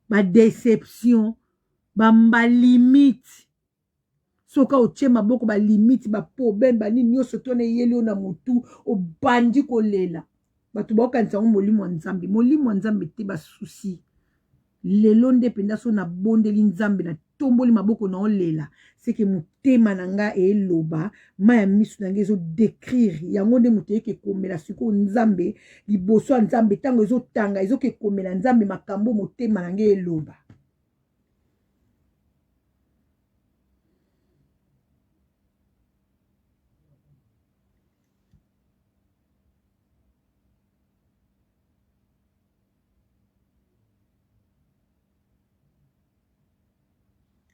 ba déception, ba limite. Soki otie maboko ba limite, ba problème, ba nini nyonso to na eyeli yo na motu, obandi kolela. Bato baokanisa yango molimo ya Nzambe. Molimo ya Nzambe te, ba souci. Lelo nde mpenza so nabondeli Nzambe, natomboli maboko na olela, seke motema na nga eloba, mai ya misu na nga ezo décrire. Yango nde moto eyeke komela sikoyo Nzambe, liboso ya Nzambe, ntango ezotanga, ezoke komela Nzambe makambo motema na nga eloba.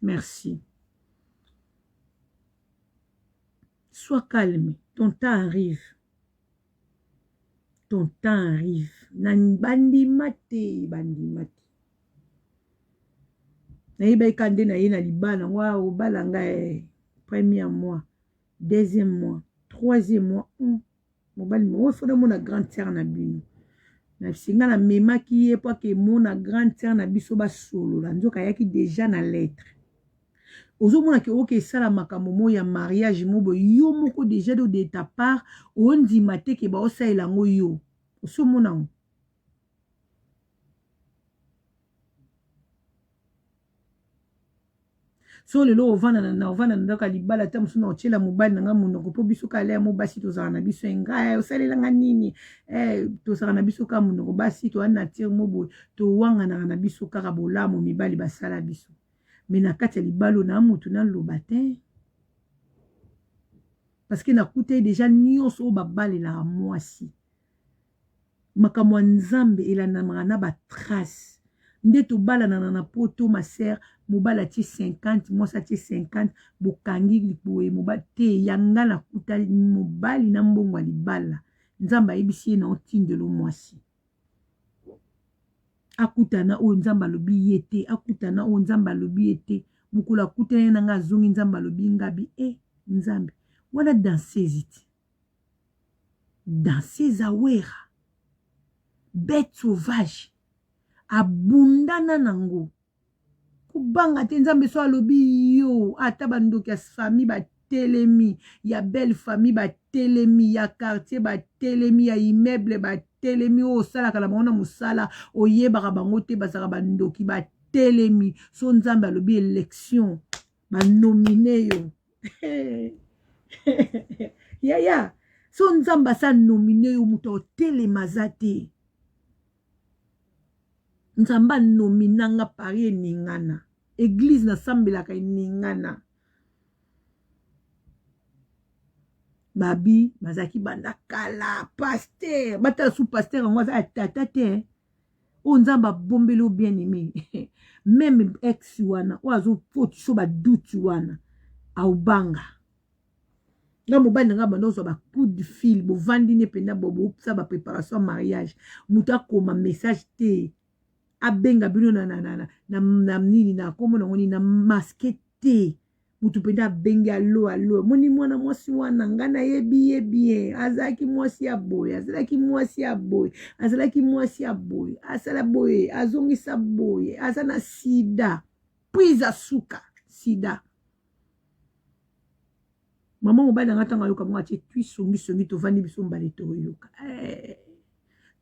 Merci. Sois calme, ton temps arrive. Ton temps arrive. Na bandima te, bandima te. Nayebaki kaka nde naye na libala yango awa obala ngai premier mois, deuxième mois, troisième mois. Mobali moko fo namona grande sœur na bino. Na singa na memaki ye po ake mona grande sœur na biso basolola nzoka ayaki deja na lettre. Ozomona ke oke esala makambo mo ya mariage mo boye yo moko deja do de ta part ondima te ke baosalela yango yo. Osomona yango. So lelo ovanda na ovanda na ndako ya libala, ata mosusu na otyela mobali na nga monoko, mpo biso kala ya mo basi tozalaka na biso engai osalela nga nini eh, tozalaka na biso kaka monoko basi toa nature mo boye towanganaka na biso kaka bolamu mibali basala biso me na kati ya libala oyo na motu naloba te parce que nakutaki deja nyonso oyo babalelaka mwasi Makambo ya nzambe elandamaka na ba trace nde tobalanana na poto ma sœur mobali atie 50 mwasi atie 50 bokangi boye mobali te ya nga nakuta mobali na mbongo ya libala nzambe ayebisi ye na otindelo mwasi akutana oyo nzambe alobi ye te akutana oyo nzambe alobi ye te mokolo akutani na nga azongi nzambe alobi ngabi e eh, nzambe wana danseuse ti Danseuse awera bete sauvage abundana nango kobanga te nzambe so alobi yo ata bandoki ya famille batelemi ya belle famille batelemi ya quartier batelemi ya immeuble batelemi oyo osalaka na bango na mosala oyebaka bango te bazalaka bandoki batelemi so nzambe alobi election banomine yo yaya so nzambe asa nomine yo moto otelema aza te nzambe anomina nga paris eningana eglize nasambelaka eningana babi bazalaki banda kala paster batala su paster yango aza ya tata te oyo nzambe abombeli yo bien aime meme ex wana oyo azokotisa baduti wana aobanga nga mobali na nga banda ozwa ba coup de fil bovandi ne mpenza bobosala ba préparation ya mariage moto akoma message te abenga bino na, na, na, na, na, na nini na kombo nango nini na maske te moto mpenza abengi alo alo omoni mwana mwasi wana ngai nayebi ye bien azalaki mwasi ya boye azalaki mwasi ya boye azalaki mwasi ya boye asala boye azongisa boye aza na sida prise asuka sida mama mobali na ngai ntango ayoka bongo atie twi songisongi tovandi biso mbale toyoka eh.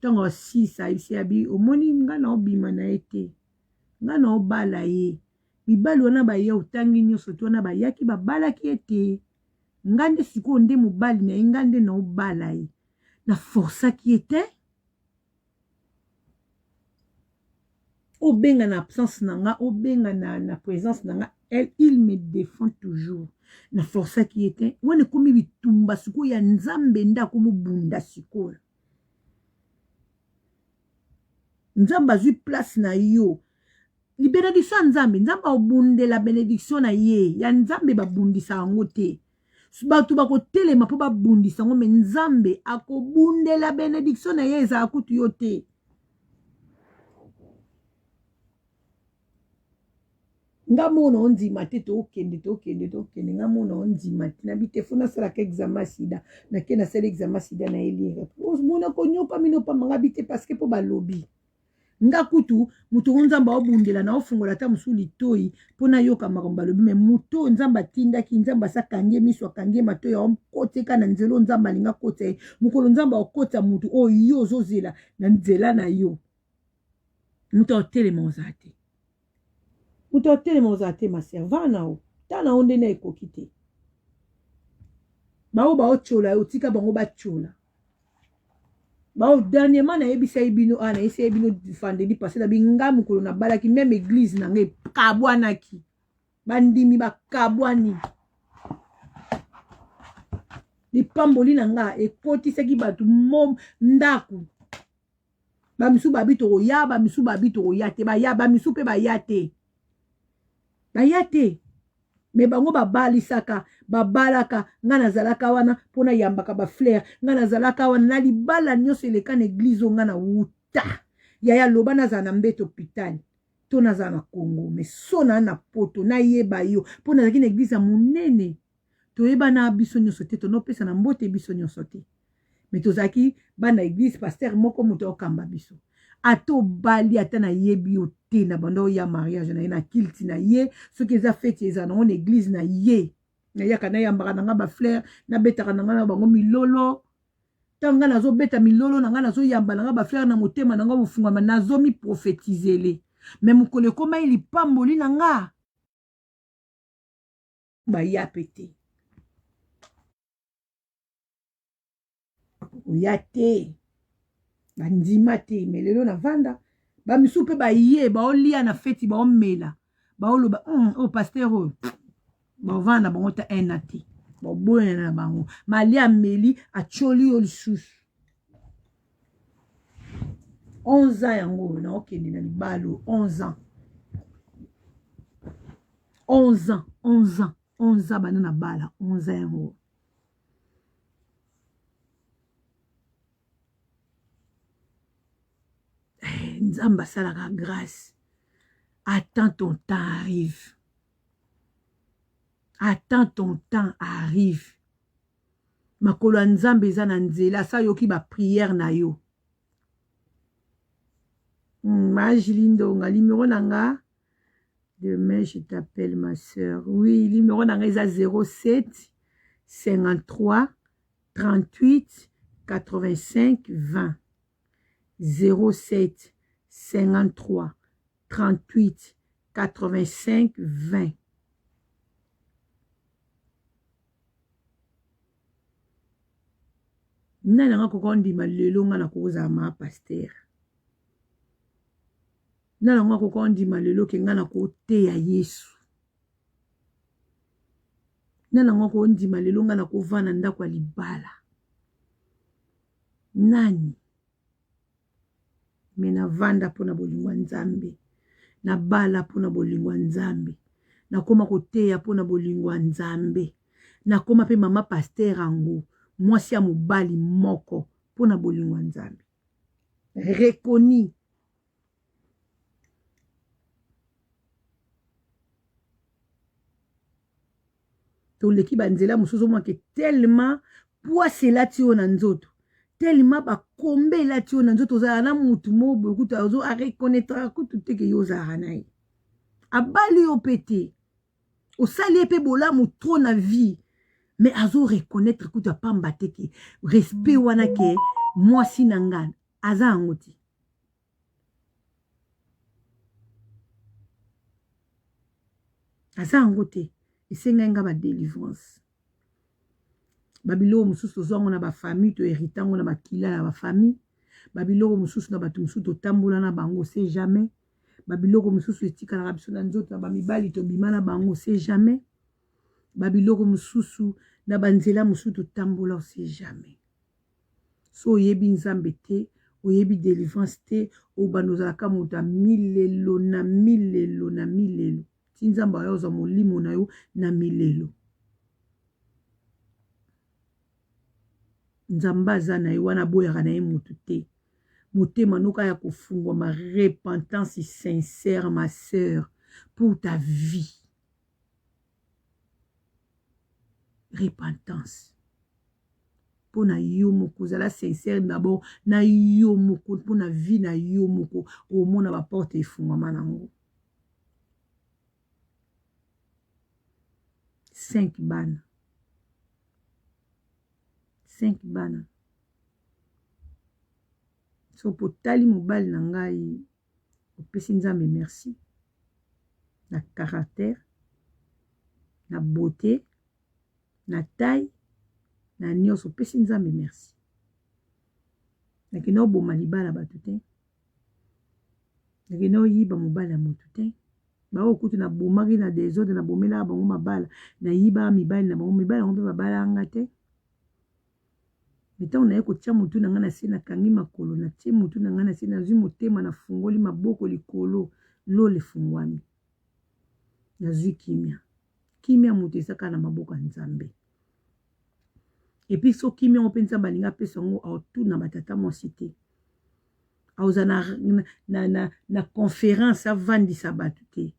ntango asisa ayebisi abi omoni ngai naobima na ye te ngai naobala ye mibali wana baye otangi nyonso te wana bayaki babalaki ye te nga nde sikoyo nde mobali na ye nga nde naobala ye na forsaki ye te obenga na absence na nga obenga na, na présence na nga elle, il me défend toujours na forsaki ye te wana ekomi bitumba sikoyo ya nzambe nde akomobunda sikoyo nzambe azwi place na yo benediction ya nzambe nzambe akobundela benediction na ye ya nzambe babundisa yango te bato bakotelema mpo babundisa yango me nzambe akobundela benediction na ye ezala kutu yo te nga mona ondima te tokende tokende tokende nga mona ondima te nabi te fo nasalaka examen sida nake nasali examen sida na elire omona konyoka mino pamba nga bi te parceke mpo balobi nga kutu moto ngo nzambe aobundela na ofungola ata mosusu litoi mpo nayoka makambo balobi me moto oyo nzambe atindaki nzambe asi akangi ye miso akangi ye matoi aokoteka na nzela oyo nzambe alingi akotisa ye mokolo nzambe akokotisa moto oyo yo ozozela na nzela na yo moto aotelema ozala te moto atelema ozala te ma sœur va na yo ta na yo nde na ekoki te baoyo baotyola yo tika bango batyola bao dernièrement nayebisaki bino a ah, nayebisaki bino vendredi passé na binga mokolo nabalaki meme église na ngai ekabwanaki bandimi bakabwani lipamboli na nga ekotisaki bato mo ndako bamisusu babi tokoya bamisusu babi tokoya te baya bamisusu mpe baya te baya te me bango babalisaka babalaka ngai nazalaka wana mpo nayambaka baflere ngai nazalaka wana na libala nyonso eleka na eglize oyo ngai nawuta yaya loba nazala na mbeto hôpital to nazala na congo me so naa na poto nayeba yo mpo nazalaki na eglize ya monene toyebana biso nyonso te tonopesa na mbote biso nyonso te me tozalaki bana eglise pasteur moko moto akokamba biso ata obali ata nayebi yo te na banda oya mariage na ye na kilti na ye soki eza feti ezala nango na eglise na ye nayaka nayambaka na nga bafleur nabetaka na nga na bango milolo ntango ngai nazobeta milolo na ngai nazoyamba na ngai bafleur na motema na ngai bofungwama nazomiprofetizele me mokolo ekomai lipamboli na nga. baya mpe te. Oya te, bandima te. Me lelo navanda, bamisusu mpe baye baolia na feti, baomela, baoloba oyo pasteur oyo, baovanda na bango ta un an te, baoboyana na bango. Malia ameli atioli yo lisusu 11 ans yango oyo naokende na libala oyo 11 ans, 11 ans, 11 ans, 11 ans banda na bala, 11 ans yango. Nzambe asalaka grâce. Attends, ton temps arrive. Attends, ton temps arrive. Makolo ya Nzambe eza na nzela, asa yoki baprière na yo. Majili Ndonga, numéro na nga, demain je t'appelle, ma sœur. Oui, numéro na nga eza 07 53 38 85 20, 07 53 38 85 20. Nani anga koka ondima lelo nga nakozala ma pasteur? Nani anga koka ondima lelo ke nga nakoteya Yesu? Nani anga kondima lelo nga nakovanda ndako ya libala? Nani? Me navanda mpona bolingo ya Nzambe, nabala mpona bolingo ya Nzambe, nakoma koteya mpona bolingo ya Nzambe, nakoma mpe mama pasteur yango, mwasi ya mobali moko, mpona bolingo ya Nzambe reconi. Toleki banzela mosusu, omwake tellement poisi elati yo na nzoto, tellement bakombe elati yo na nzoto, ozalaka na mutu moko boye kutu azo areconnaîtraka kutu te ke yo ozalaka na ye. Abali yo mpe te, osali ye mpe bolamu trop na vie, mais azo reconnaître kutu apamba te ke respect wana ke mwasi na nga aza yango te. Aza yango te. Esengai nga badelivrance. Babiloko mosusu tozwa yango na bafamille, toherite yango na makila ya bafamille. Babiloko mosusu na bato mosusu totambola na bango, c'est jamais. Babiloko mosusu etikalaka biso na nzoto, na bamibali tobima na bango, c'est jamais. Babiloko mosusu na banzela mosusu totambola, c'est jamais. So oyebi Nzambe te, oyebi délivrance te, obanda ozalaka moto ya milelo na milelo na milelo, ti Nzambe aya ozwa molimo na yo na milelo. Nzambe aza na ye wana, aboyaka na ye motu te. Motema noka ya kofungwama, repentance sincère, ma sœur, pour ta vie. Repentance mpo na yo moko, ozala sincère d'abord na yo moko mpo na vie na yo moko, omona baporte efungwama nango. 5 bana, 5 bana. So potali mobali na ngai, opesi Nzambe merci na caractère, na beauté, na taille, na nyonso. Opesi Nzambe merci. Nakende oboma libala bato te, nakende oyiba mobali ya motu te. Baoyo kutu nabomaki na desordre, nabomelaka bango mabala, nayibaka mibali na bango, mibali yango mpe babalanga te. Me ntango naye kotia motu na ngai na se, nakangi makolo, natie motu na ngai na se, nazwi motema, nafungoli maboko likolo, lola efungwami, nazwi kimia. Kimia moto eza kaka na maboko ya Nzambe. Epuis so kimia yango mpe Nzambe alingi apesa yango, aotuna batata mwasi te, aoza na conférence avandisa bato te.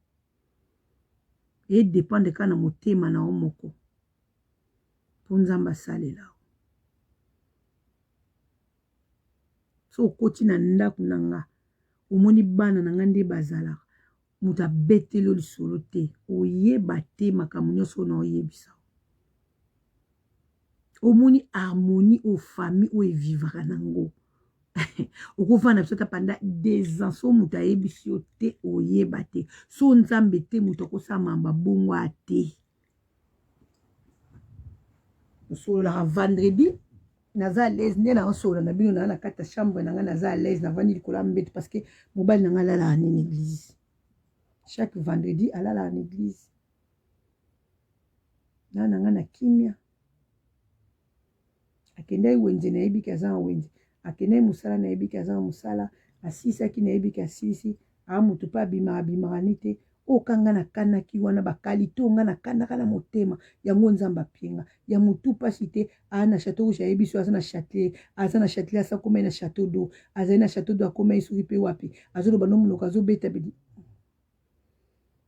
Edépendre kaka na motema na yo moko mpo Nzambe asalela yo. So okoti na ndako na nga, omoni bana na nga nde bazalaka, moto abeteli yo lisolo te, oyeba te makambo nyonso oyo na oyebisa. Omoni harmonie oyo famille oyo evivaka nango, okovanda biso ata pendant 2 ans, so moto ayebisi yo te, oyeba te. So Nzambe te, moto akosala mamba bongo te. Tosololaka vendredi, naza à l'aise nde naosolola na bino, naa na kati ya chambre na ngai, naza à l'aise, navandi likolo ya mbeto parce que mobali na ngai alalaka nini église. Chaque vendredi alalaka na église, naa na ngai na kimia. Akendaki wenze, nayebi ke aza na wenze. Akendaki mosala, nayebi ke aza na mosala. Asilisaki, nayebi ke asilisi. Aa moto mpe abimaka, abimaka ni te. Oyo ka nga nakanaki wana, bakalite oyo nga nakanaka na motema yango, Nzambe apienga ya motu mpasi te. Aa na Chateau Rouge, ayebi so aza na Châtelet, aza na Châtelet, asa akomai na Chateau d'eau, azali na Chateau d'eau, akomai soki mpe wapi, azoloba no monoko azobeta.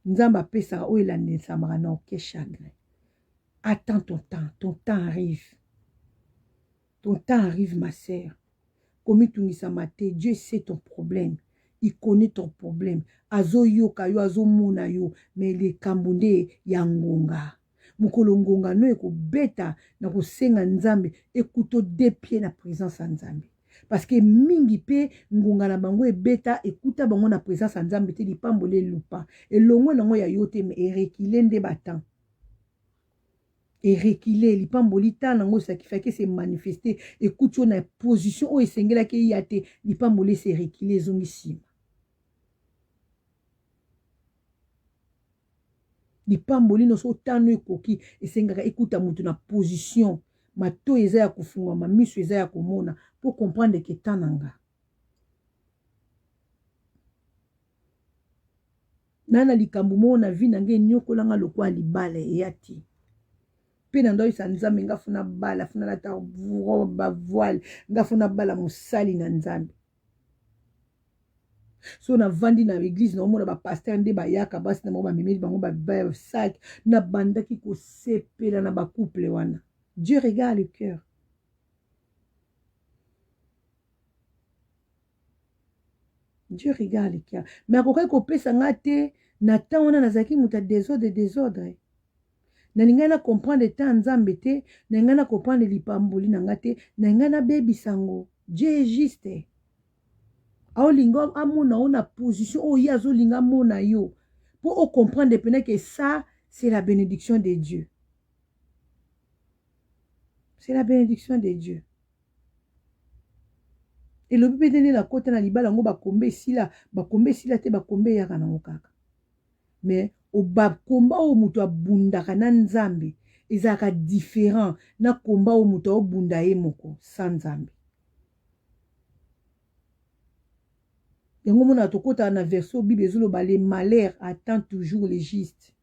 Nzambe apesaka oyo elandesamaka na oke chagrin. Attends ton temps, ton temps arrive, ton temps arrive, ma sœur. Komitungisama te, Dieu sait ton problème, il connaît ton problème, azoyoka yo, azomona yo, mais likambo nde ya ngonga. Mokolo ngonga no ekobeta, na kosenga Nzambe ekuto de pied na présence ya Nzambe, parce que mingi mpe ngonga na bango ebeta, ekuta bango na présence ya Nzambe te. Lipamboli elupa elongwe nango ya yo te, mais erekile nde batemps erekile. Lipamboli ta nango esakifaki ese manifeste, ekuti yo na position oyo esengelaki eya te. Lipamboli ese erekile, ezongi nsima. Lipamboli nyonso otano ekoki, esengaka ekuta moto na position. Matoi eza ya kofungwama, miso eza ya komona, mpo comprendre ke ta na nga na na likambo moko na vie na ngai enyokolanga lokola libala eya te. Mpe na ndoyisa Nzambe, nga funa bala, funa lata robe voile, nga funa bala mosali na Nzambe. So navandi na église, naomona bapaster nde bayaka, basi na bango bamemeli bango basak. Nabandaki kosepela na bacouple wana. Dieu regarde le cœur. Dieu regarde le cœur. Mais akokaki kopesa nga te na temps wana, nazalaki moto ya désordre, désordre. Nalingai na comprendre temps ya Nzambe te, nalingai na comprendre lipamboli na nga te, nalingai nabebisa yango. Dieu est juste. Aolinga amona yo na position oyo ye azolinga amona yo, mpo ocomprendre mpena ke ça, c'est la bénédiction de Dieu, c'est la bénédiction de Dieu. Elobi mpe ndenge nakota na libala yango, bakombe esila, bakombe esila te, bakombe eyaka nango kaka. Mais bakomba oyo moto abundaka na Nzambe ezalaka différent na komba oyo moto aobunda ye moko sans Nzambe. Yango monaka tokotaka na verset oyo Bible ezoloba: "Le malheur attend toujours les justes."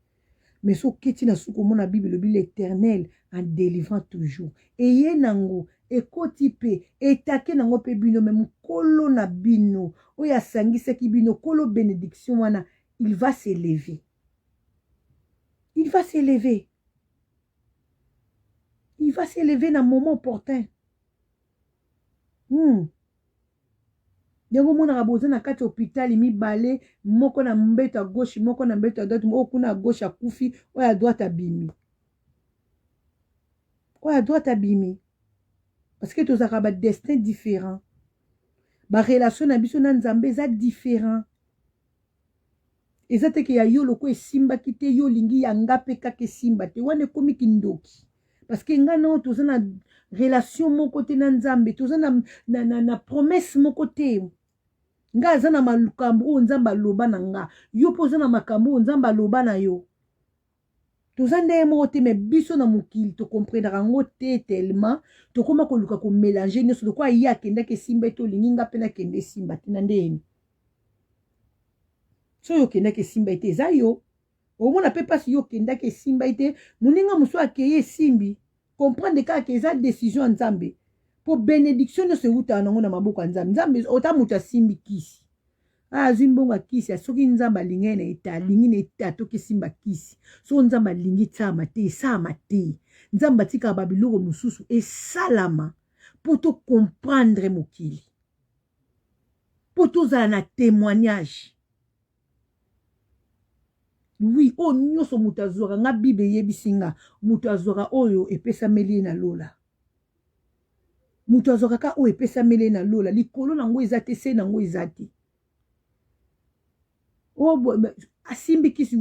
Mais so oketi na suka, omona Bible elobi: "L'Éternel en délivrant toujours." Eye nango ekoti mpe etake nango mpe bino, me mokolo na bino oyo asangisaki bino, kolo bénédiction wana, il va s'élever, il va s'élever, il va s'élever na moment opportun. Yango omonaka boza na kati ya hôpital mibale, moko na mbeto ya gauche, moko na mbeto ya droite. Oyo kuna ya gauche akufi, oyo ya droite abimi, oyo ya droite abimi, parce que tozalaka badestin différent, barelation na biso na Nzambe eza différent. Eza teke ya yo loko esimbaki te, yo olingi ya nga mpe kaka esimba te, wana ekomi kindoki, parce que nga nao toza na relation moko te na Nzambe, toza na promesse moko te. Nga aza na makambo oyo Nzambe aloba na nga, yo mpe oza na makambo oyo Nzambe aloba na yo, toza ndenge moko te. Me biso na mokili tokomprenaka yango te, tellement tokóma koluka komélanger nyonso. Lokola ye akendaki esimba ete, olingi nga mpe nakende esimba te na ndeni. So oyo okendaki esimba ete, eza yo omona mpe mpasi. Yo okendaki esimba ete, moninga mosusu akei esimbi. Comprendre kaka eza décision ya Nzambe, mpo bénédiction nyonso ewutaka nango na maboko ya Nzambe. Nzambe ota moto asimbi kisi, azwi mbongo ya kisi. Soki Nzambe alingi ye na ete, alingi na ete atoki esimba kisi. Soki Nzambe alingi esalama te, esalama te. Nzambe atikaka babiloko mosusu esalama mpo tocomprendre mokili, mpo tozala na témoignage. Oui, oyo nyonso moto azwaka, nga Bible eyebisi nga, moto azwaka oyo epesameli ye na lola. Moto azwaka kaka oyo epesameli ye na lola. Likolo nango eza te, se nango eza te. Oyo asimbi kisi,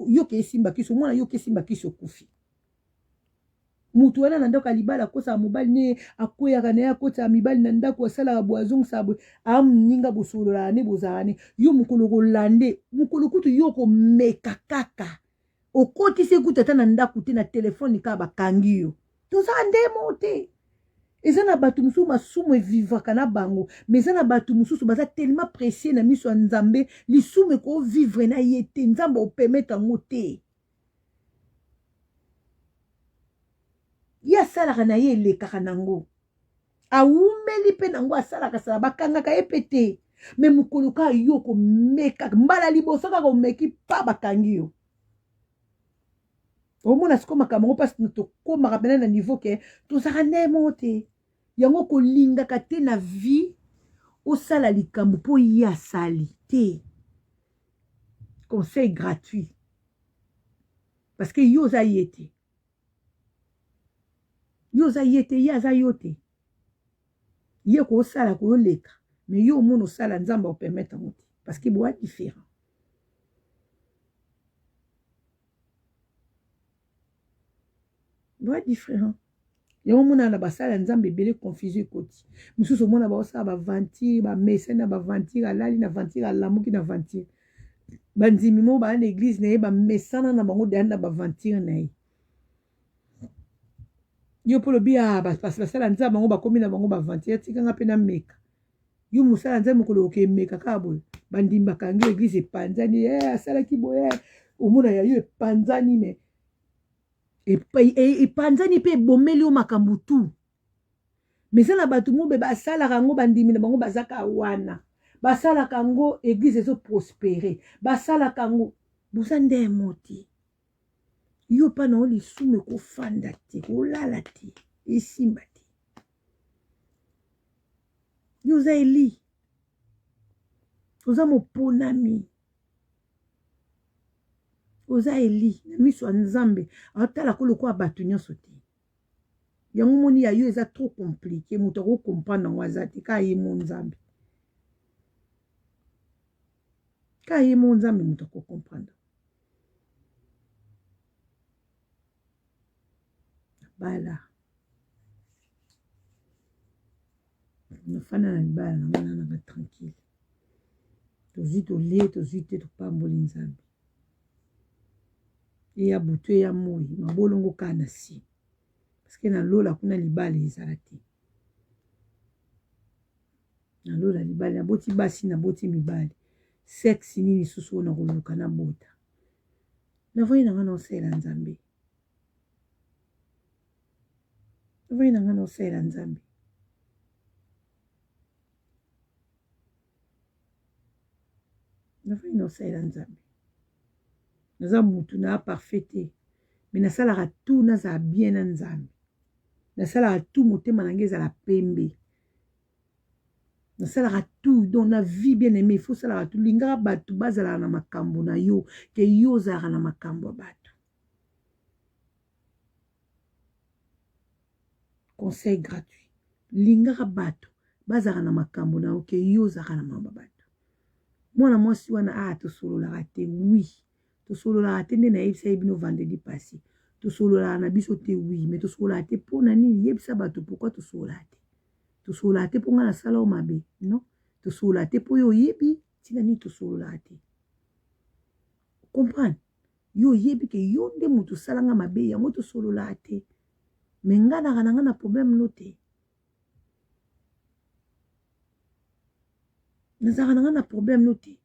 yoke esimba kisi, omona yoke esimba kisi, okufi. Moto wana na ndako ya libala akosaka mobali ne, akweyaka na ye, akotisaka mibali na ndako, asalaka boye, azongisaka boye, amoninga bosololaka ne, bozalaka ne. Yo mokolo kolande mokolo kutu yo okomeka kaka okotisi kutu ata na ndako te, na telefone kaka bakangi yo. Toza ndemo te. Eza na bato mosusu masumu evivaka na bango, mais eza na bato mosusu baza tellement précieux na miso ya Nzambe, lisumu ekovivre na ye te, Nzambe opermettre yango te. Ye asalaka na ye, elekaka nango, awumeli mpe nango, asalaka sala, bakangaka ye mpe te. Me mokolo kaka yo komeka mbala liboso, kaka omeki pa, bakangi yo. Omona sikoyo makambo yango mpasi. Tokomaka pena na niveau ke tozalaka ndemo te. Yango kolingaka te na vie osala likambo mpo ye asali te. Conseil gratuit, parce que yo oza ye te, yo oza ye te, ye aza yo te. Ye kosala koyoleka, mais yo omona osala, Nzambe aopermettre yango te, parce que boa différent. Boa différent. Yango omona na basala ya Nzambe ebele confusion ekoti. Mosusu omona baosala baventure, bamesani na baventure, alali na venture, alamuki na venture. Bandimi moko baya na eglise na ye, bamesana na bango deya na baventure na ye. Yo mpo lobi ah, basala Nzambe yango bakomi na bango baventure, atikanga mpe nameka. Yo mosala Nzambe, mokolo okemeka kaka boye, bandimi bakangi eglise, epanzani. Eh, asalaki boye, omona ya yo epanzani, me epanzani mpe ebomeli yo makambo tu. Me eza na bato mobe basalaka yango, bandimi na bango bazaka wana, basalaka yango, eglise ezoprospere, basalaka yango. Boza ndemo te. Yo mpa na yo lisumu ekofanda te, kolala te, esimba te. Yo oza eli, oza moponami, oza eli na miso ya Nzambe. Atalaka lokola bato nyonso te. Yango moni ya yo eza trop compliqué, moto akokomprendre yango aza te, kaka ye mo Nzambe, kaka ye mo Nzambe moto akokomprendre. Bala nafanda na libala na nga nanga tranquille, tozwi tolie, tozwi te, topamboli Nzambe. Eya butu, eya moi, mabolongo kaka na nsima, parce que na lola kuna libala ezala te. Na lola libala, naboti basi, naboti mibali, sexe nini susu oyo nakoluka nabota? Navandi na nga naosalela Nzambe, navandi na nga naosalela Nzambe, navandi naosalela Nzambe. Naza mutu na parfait te, me nasalaka tout nazala bien na Nzambe. Nasalaka tout motema na ngai ezala pembe. Nasalaka tout. Donc na vie, bien aimé, il faut osalaka tout. Lingaka bato bazalaka na makambo na yo ke yo ozalaka na makambo ya bato. Conseil gratuit: lingaka bato bazalaka na makambo na yo ke yo ozalaka na makambo ya bato. Mwana mwasi wana, ah, tosololaka te, oui, tosololaka te. Nde nayebisa ye bino vendredi passé, tosololaka na biso te, oui, mais tosololaka te mpo na nini? Yebisa bato pourquoi tosololaka te. Tosololaka te mpo ngai nasala yo mabe? Non. Tosololaka te mpo yo oyebi ntina nini tosololaka te. Comprendre, yo oyebi ke yo nde moto osalanga mabe, yango tosololaka te. Me ngai naka na ngai na problème no te, nazalaka na ngai na problème no te.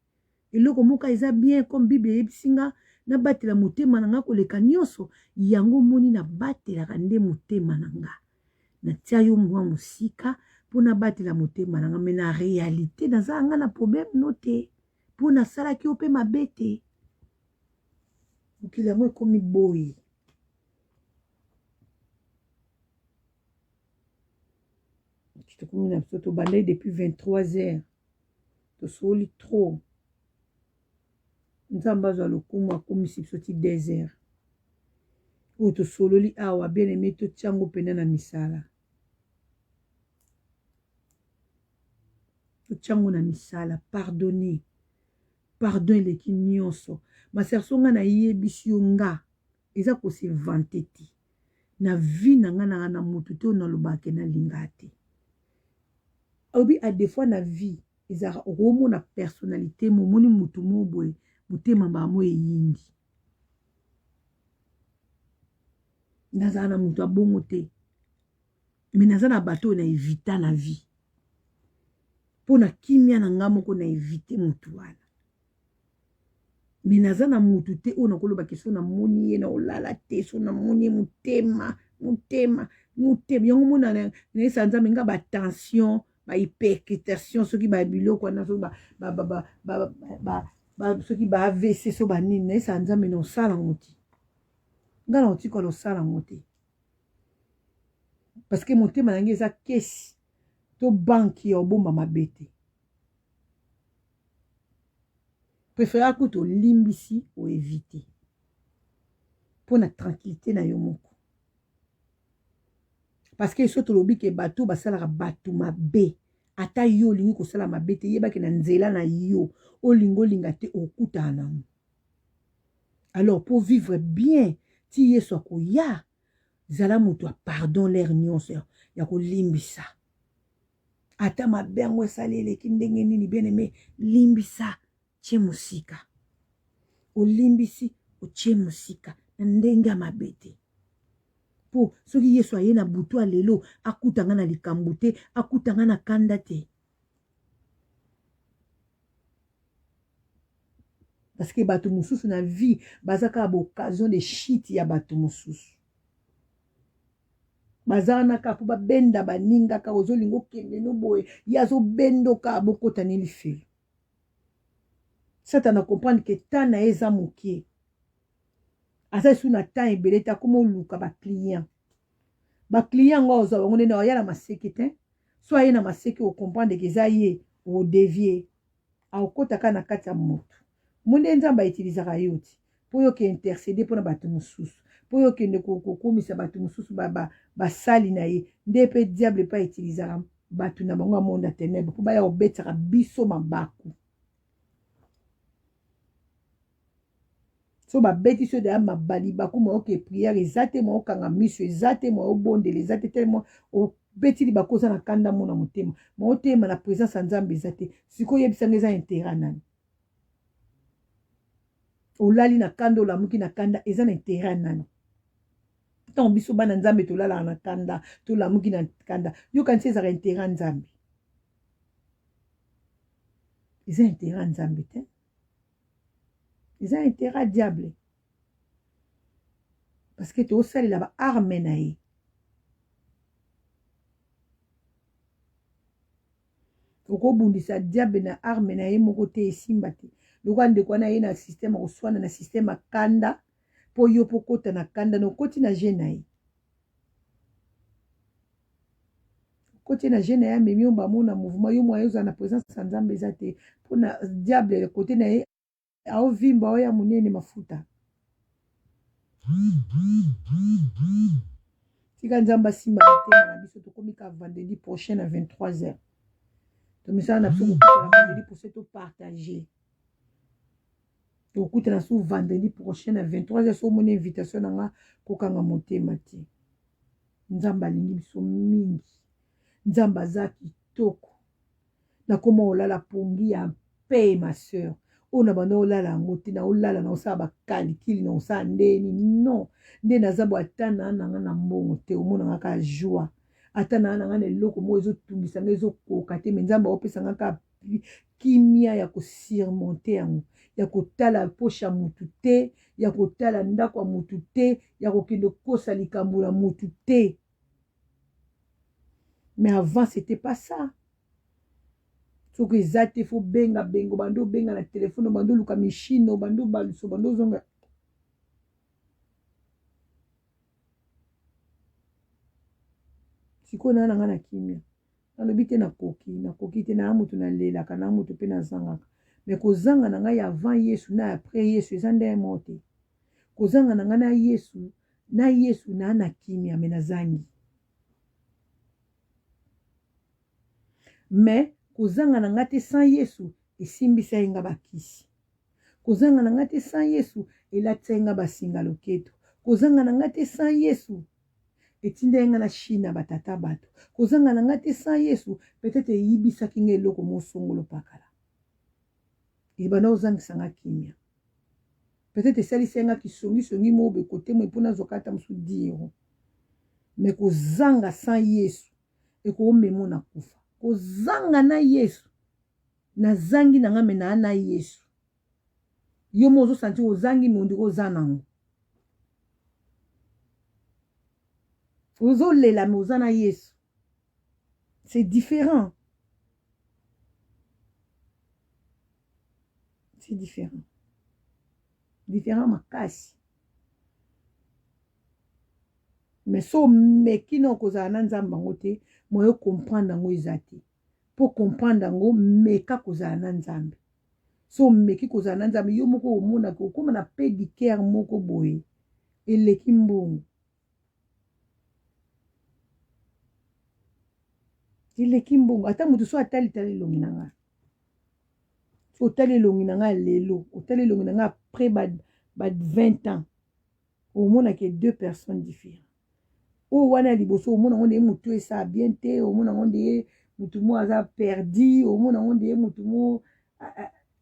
Eloko moko eza bien, comme Bible eyebisi nga nabatela motema na nga koleka nyonso. Yango omoni nabatelaka nde motema na nga. Natia yo mwa mosika mpo nabatela motema na nga, me na réalité nazala nga na problème no te, mpo nasalaki yo mpe mabe te. Mokili yango ekomi boye. Tokomi na biso, tobandaki depuis 23 heures, tosoli trop. Nzambe azwa lokumu, akomisi biso ti 2 heures. Oyo tosololi awa, bien aimé, totia yango mpena na misala, totia yango na misala. Pardonner, pardon eleki nyonso. Ma sœur, so ngai nayebisi yo, nga eza kose vanter te. Na vie na nga nanga na mutu te oyo nalobaka ke nalinga te. Alobi a des fois na vie ezalaka okomona personnalité mo omoni mutu moko boye motema mbala moko eyindi. Nazala na mutu ya bongo te mais naza na bato oyo na evita na vie mpo na kimia na nga moko na evite mutu wana. Me naza na mutu te oyo nakoloba ke so namoni ye na olala te, so namoni ye motema motema motema yango mona nayesa Nzambe nga ba tension ba hypertension soki ba biloko wana soki soki ba AVC so ba nini nayesa Nzambe na osala yango te, nga na otikala osala yango te parce que motema na ngai eza kesi to banki ya obomba mabe te. Prefera kutu olimbisi o eviter mpo na tranquillité na yo moko parce que soki tolobi ke bato basalaka bato mabe ata yo olingi kosala mabe te yebaki na nzela na yo olingi olinga te okutana nango alors pour vivre bien ti Yesu akoya zala moto ya pardon lere nyonso ya kolimbisa ata mabe yango esali eleki ndenge nini bien aime limbisa tie mosika olimbisi otie mosika na ndenge ya mabe te mpo soki Yesu aye na butu ya lelo akuta nga na likambo te akuta nga na kanda te parce que bato mosusu na vie baza kaka ba occasion de chute ya bato mosusu baza wana kaka mpo babenda baninga kaka ozolinga okende no boye ye azobendoka bokota ne lifelo Satana comprendre ke temps na ye eza moke aza lisusu na temps ebele te akoma oluka baclient baclient yango azwa bango ndenge aya na maseke te so aye na maseke ocomprendre ke eza ye odevie akokota kaka na kati ya moto mo nde Nzambe autilisaka yo ti mpo yo ke intercede mpo na bato mosusu mpo yo okende kokomisa bato mosusu basali na ye nde mpe diable mpe autilisaka bato na bango ya monde ya tenebre mpo baya kobetisaka biso mabaku so babeti so deya mabali baku mwa oke priere eza te mwa okanga miso eza te mwa obondela eza te telema obeti libaku oza na kanda mona motema mwa oteyema na presence ya Nzambe eza te sikoyo oyebisanga eza intérêt nani olali na kanda olamuki na kanda eza na intérêt nani ntango biso bana Nzambe tolalaka na kanda tolamuki na kanda yokanisi ezalaka intérêt Nzambe eza intérêt Nzambe te eza intérêt diable parce que tosalela ba arme na ye okobundisa diable na arme na ye moko te esimba te lokola ndeko wana ye na systeme akoswana na systeme ya kanda mpo yo mpo okota na kanda na okoti na je na ye okoti na je na ye amemi yo mbamo na mouvement yo mwa ye ozala na présence ya Nzambe eza te mpo na diable kote na ye aovimba oya monene mafuta tika Nzambe asimba motema na biso tokomi ka vendredi prochain na 23h tomisala na biso kokutana vendredi prochain topartage tokutana su vendredi prochain na 23h so omoni invitation na nga kokanga motema te Nzambe alingi biso mingi Nzambe aza kitoko nakoma olala pongi ya mpe ma sœur oyo na banda olala yango te na olala na osala bakalikili na osala ndeni non nde naza bo ata na nanga na mbongo te omonanga kaka joie ata na nanga na eloko moko ezotungisa nga ezokoka te me Nzambe aopesa nga kaka kimia ya kosurmonte yango ya kotala poche ya mutu te ya kotala ndako ya mutu te ya kokende kokosa likambo na mutu te mais avant c'était pas ça soki eza te fo benga benga obanda obenga na telefone obanda oluka mishine obanda obalusa obanda ozonga sikoyo naa na nga na kimia nalobi te nakoki nakoki te naa moto nalelaka naa moto mpe nazangaka me kozanga na ngai avant Yesu na après Yesu eza ndenge moko te kozanga na ngai na Yesu na Yesu naa na kimia me nazangi me kozanga na ngai te sans Yesu esimbisa ye nga bakisi kozanga na ngai te sans Yesu elatisa ye nga basinga loketo kozanga na ngai te sans Yesu. Etindaki nga na china ba tata bato. Kozanga na nga te sans Yesu, peut-etre eyibisaki nga eloko moko songolo pakala. Ebanda kozangisa nga kimia. Peut-etre esalisaki nga kisongi songi moko boye kote moye po nazwa kaka ata mosusu 10 euros. Mais kozanga sans Yesu ekomemo na kufa. Kozanga na Yesu, nazangi na nga mais naa na Yesu. Yo moko ozo sentir ozangi mais ondire oza nango. Ozolela mais oza na Yesu. C'est différent. C'est différent. Différent makasi. Mais so omeki na okozala na Nzambe yango te, moyen comprendre yango eza te. Po comprendre yango, meka kozala na Nzambe. So omeki kozala na Nzambe, yo moko omonaka okoma na paix du cœur moko boye eleki mbongo. Eleki mbongo. Ata moto so atali tali elongi na nga. So otali elongi na nga lelo, otali elongi na nga après ba, ba 20 ans, omona ke deux personnes différentes. Oyo wana ya liboso omona ngo nde motu esala bien te, omona ngo nde motu moko aza perdu, omona ngo nde motu moko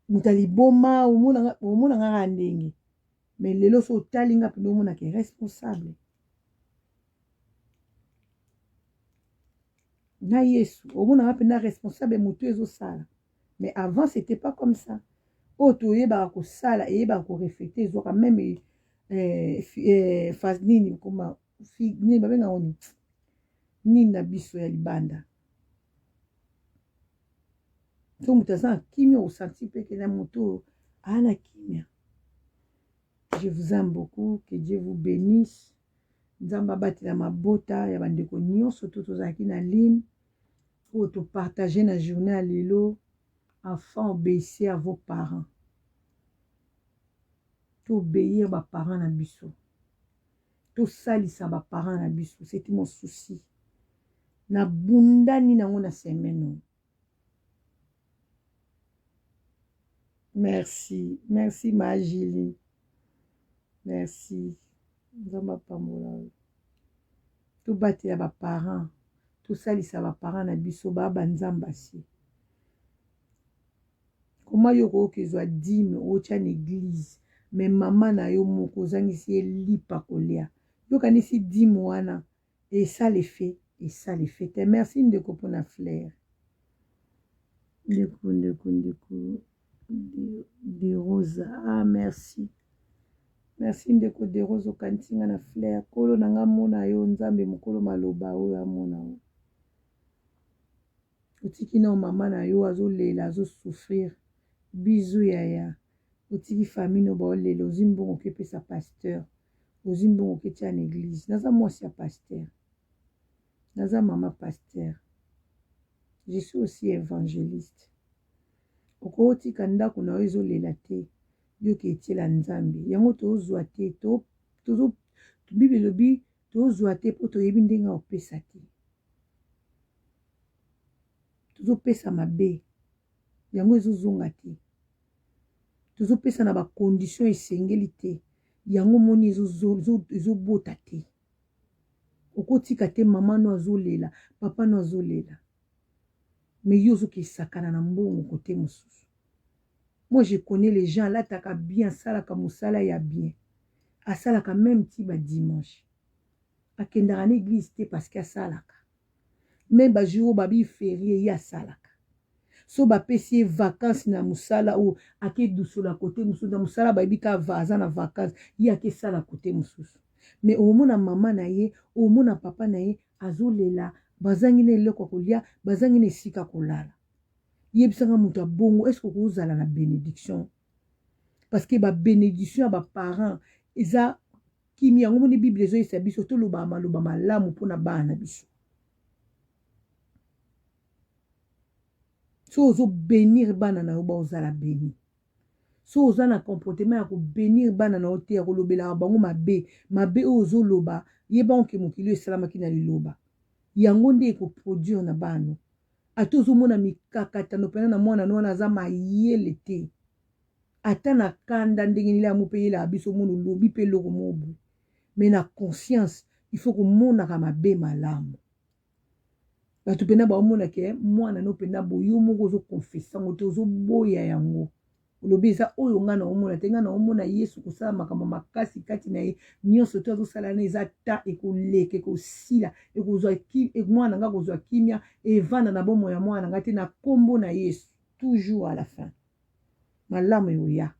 moto ya liboma, omona nga kaka ndenge. Mais lelo so otali nga mpenza omona ke responsable na Yesu, omona nga mpenza responsable motu ezosala. Mais avant c'était pas comme ça. Oyo toyebaka kosala eyebaka koreflekte, ezwaka meme eh, eh, phase nini koma nini babengaka ngo nini nini na biso ya libanda. So moto aza na kimia, osanti mpe ke na moto oyo aa na kimia. Je vous aime beaucoup, que Dieu vous bénisse. Nzambe abatela mabota ya bandeko nyonso to tozalaki na ligne oyo to partager na journée ya lelo. Enfants, obéissez à vos parents. To obéir ba parents na biso. Tosalisa ba parents na biso, c'était mon souci. Nabundani nango na semaine oyo. Merci, merci ma Julie. Merci. Nzambe apambola yo. Tobatela ba parents, tosalisa ba parents na biso ba ba nzambasi. Koma yo okoki kozwa dime otya na église, mais mama na yo moko ozangisi ye lipa kolia. Yokanisi dime wana esala effet, esala effet te. Merci ndeko mpona fleur. Ndeko, ndeko, ndeko de Rosa. Ah, merci. Merci ndeko de Rosa, okanisi nga na fleur. Kolo na nga mona yo, Nzambe mokolo maloba oyo amona yo. Otiki nao mama na yo azolela, azosouffrir. Bisous yaya. Otiki famille no baolela, ozwi mbongo okepesa pasteur. Ozwi mbongo oketia na église. Naza mwasi ya pasteur. Naza mama pasteur. Je suis aussi évangéliste. Okotika ndako na yo ezolela te, yo ke etiela Nzambe. Yango tozwa te, to tozo Bible elobi tozwa te mpo toyebi ndenge ya kopesa te. Tozopesa mabe, yango ezozonga te. Tozopesa na ba condition esengeli te, yango moni ezobota te. Okotika te mama no azolela, papa no azolela. Mais yo ozokesakana na mbongo kote mosusu. Moi je connais les gens alataka bien, asalaka mosala ya bien. Asalaka même ti ba dimanche. Akendaka na église te parce que asalaka. Même ba jour babi férié ye asalaka. So bapesi ye vacances na mosala oyo ake dusola kote mosusu na mosala bayebi ka aza na vacances ye ake sala kote mosusu. Mais omona mama na ye, omona papa na ye azolela, bazangi na eloko ya kolia, bazangi na esika kolala. Yebisanga moto ya bongo, est-ce que okozala na bénédiction? Parce que ba bénédiction ya ba parents eza kimia. Yango moni Bible ezoyesa biso toloba maloba malamu mpona bana na biso. So ozo bénir bana na yo, baozala béni. So oza na comportement ya kobenir bana na yo te, ya kolobelaka bango mabe, mabe oyo ozoloba, yeba oke mokili oyo esalamaki na liloba. Yango nde ekoproduire na bana. Ata ozomona mikakatano mpena na mwana no wana aza mayele te. Ata na kanda ndenge nini yango mpe yelaka biso mona olobi mpe eloko moko boye. Mais na conscience, Il faut komonaka mabe malamu. Bato mpena baomona ke mwana no mpena boye, yo moko ozokonfese yango te, ozoboya yango. Olobi eza oyo ngai naomona te, ngai naomona Yesu kosala makambo makasi kati na ye. Nyonso te azosala na eza ta ekoleka, ekosila, ekozwa mwana ngai akozwa kimia, evanda na bomoi ya mwana ngai te na kombo na Yesu. Toujours à la fin malamu ekoya.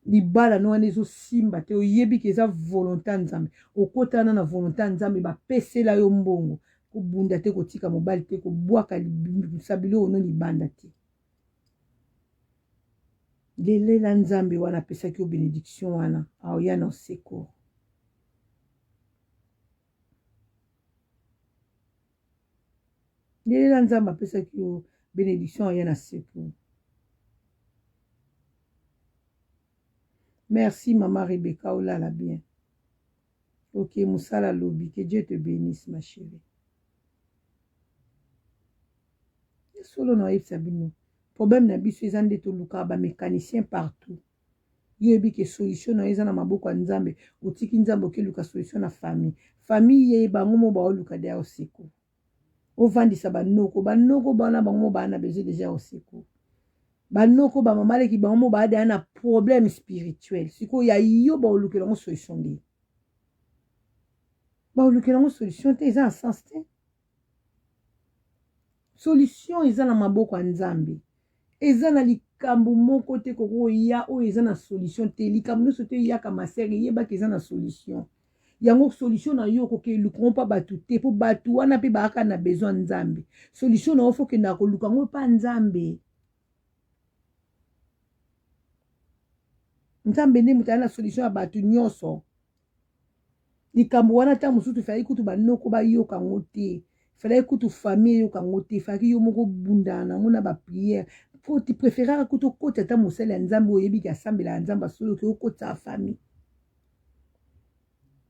Libala no wana ezosimba te, oyebi ke eza volonté ya Nzambe, okotana na volonté ya Nzambe, bapesela yo mbongo, kobunda te, kotika mobali te, kobwaka biloko no libanda te. Lelela Nzambe wana apesaki yo benediction wana, aoya na secours. Lelela Nzambe apesaki yo benediction, aoya na secours. Merci mama Rebecca, olala bien. Ok, mosala lobi, que Dieu te bénisse ma chérie. Solo na oyebisa bino, problème na biso eza nde tolukaka ba mécanicien partout. Yo oyebi ke solution na yo eza na maboko ya Nzambe, otiki Nzambe okeluka solution na famille. Famille ye bango mo baoluka deya secours. Ovandisa banoko, banoko bana bango mo baa na besoin deja ya secours. Banoko ba mama leki bango mo baa deya na problème spirituel. Sikoyo ya yo baolukela yango solution nde. Baolukela yango solution te, eza na sens te. Solution eza na maboko ya Nzambe. Eza na likambo moko te kokoya oyo eza na solution te. Likambo nyonso te eyaka ma sœur, eyebaki eza na solution. Yango solution na yo okoki eluka ngo mpa bato te, mpo bato wana mpe baaka na besoin Nzambe. Solution na yo fo okendaka koluka ngo mpa Nzambe. Nzambe nde moto aza na solution ya bato nyonso. Likambo wana ntango mosusu efalaki kutu banoko bayoka yango te, efalaki kutu famille eyoka yango te, efalaki yo moko obundana na yango na bapriere. Po ti préféraka kutu okota ata mosali ya Nzambe oyebi ke asambelaka Nzambe asoloki, okotisa famille.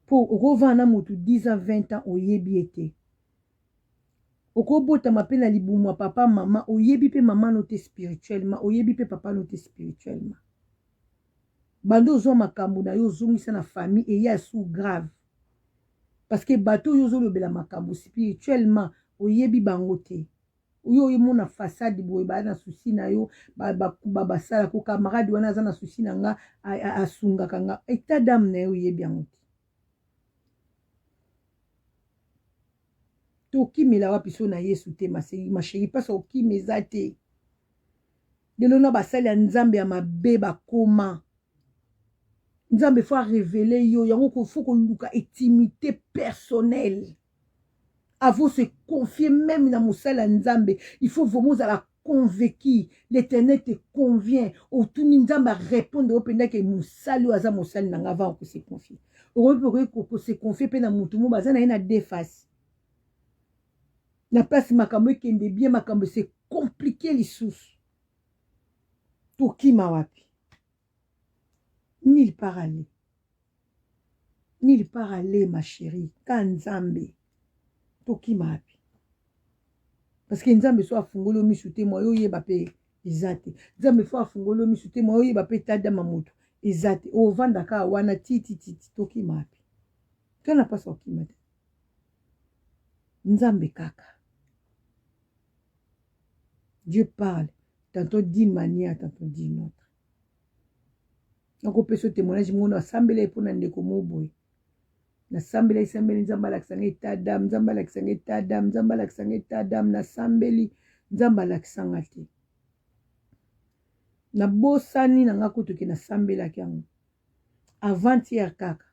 Po okovanda na motu 10 ans 20 ans oyebi ye te. Okobotama pe na libumu ya papa mama, oyebi pe mama no te spirituellement, oyebi pe papa no te spirituellement. Banda ozwa makambo na yo ozongisa na famille eya sous grave. Parce que bato oyo ozolobela makambo spirituellement oyebi bango te. Oyo oyemona façade boye ba na souci na yo, basala ko camarade wana aza na souci na nga, asungaka nga. État d'âme na yo oyebi yango te. Tokimela wapi so na Yesu te, ma chérie, mpasi okima eza te. Lelo na basali ya Nzambe ya mabe bakoma. Nzambe faut révéler yo, yango faut koluka intimité personnelle. Avant se confier même na mosali ya Nzambe, il faut vraiment ozala convaincu, l'Éternel te convient. Otuni Nzambe a répondre yo mpenza ke mosali oyo aza mosali na nga avant ko se confier. Okoki mpe ko se confier mpe na motu moko baza na ye na deux faces. Na place makambo ekende bien, makambo se compliqué lisusu. Tokima wapi? Nulle part aller. Nulle part aller ma chérie. Ka Nzambe. Tokima wapi? Parce que Nzambe so afungoli yo misu te, mwa yo oyeba pe eza te. Nzambe fo afungoli yo misu te, mwa yo oyeba pe tadama moto eza te. Ovanda kaka wana ti ti ti ti, tokima wapi? Tona mpasi okima te. Nzambe kaka. Dieu parle tantôt d'une manière, tantôt d'une autre. Nakopesa témoignage moko nasambela ye mpona ndeko moko boye. Nasambela esambeli Nzambe alakisa nga état d'âme, Nzambe alakisa nga état d'âme, Nzambe alakisa nga état d'âme, nasambeli Nzambe alakisa nga te. Nabosani na nga kutu ke nasambelaki yango avant-hier kaka.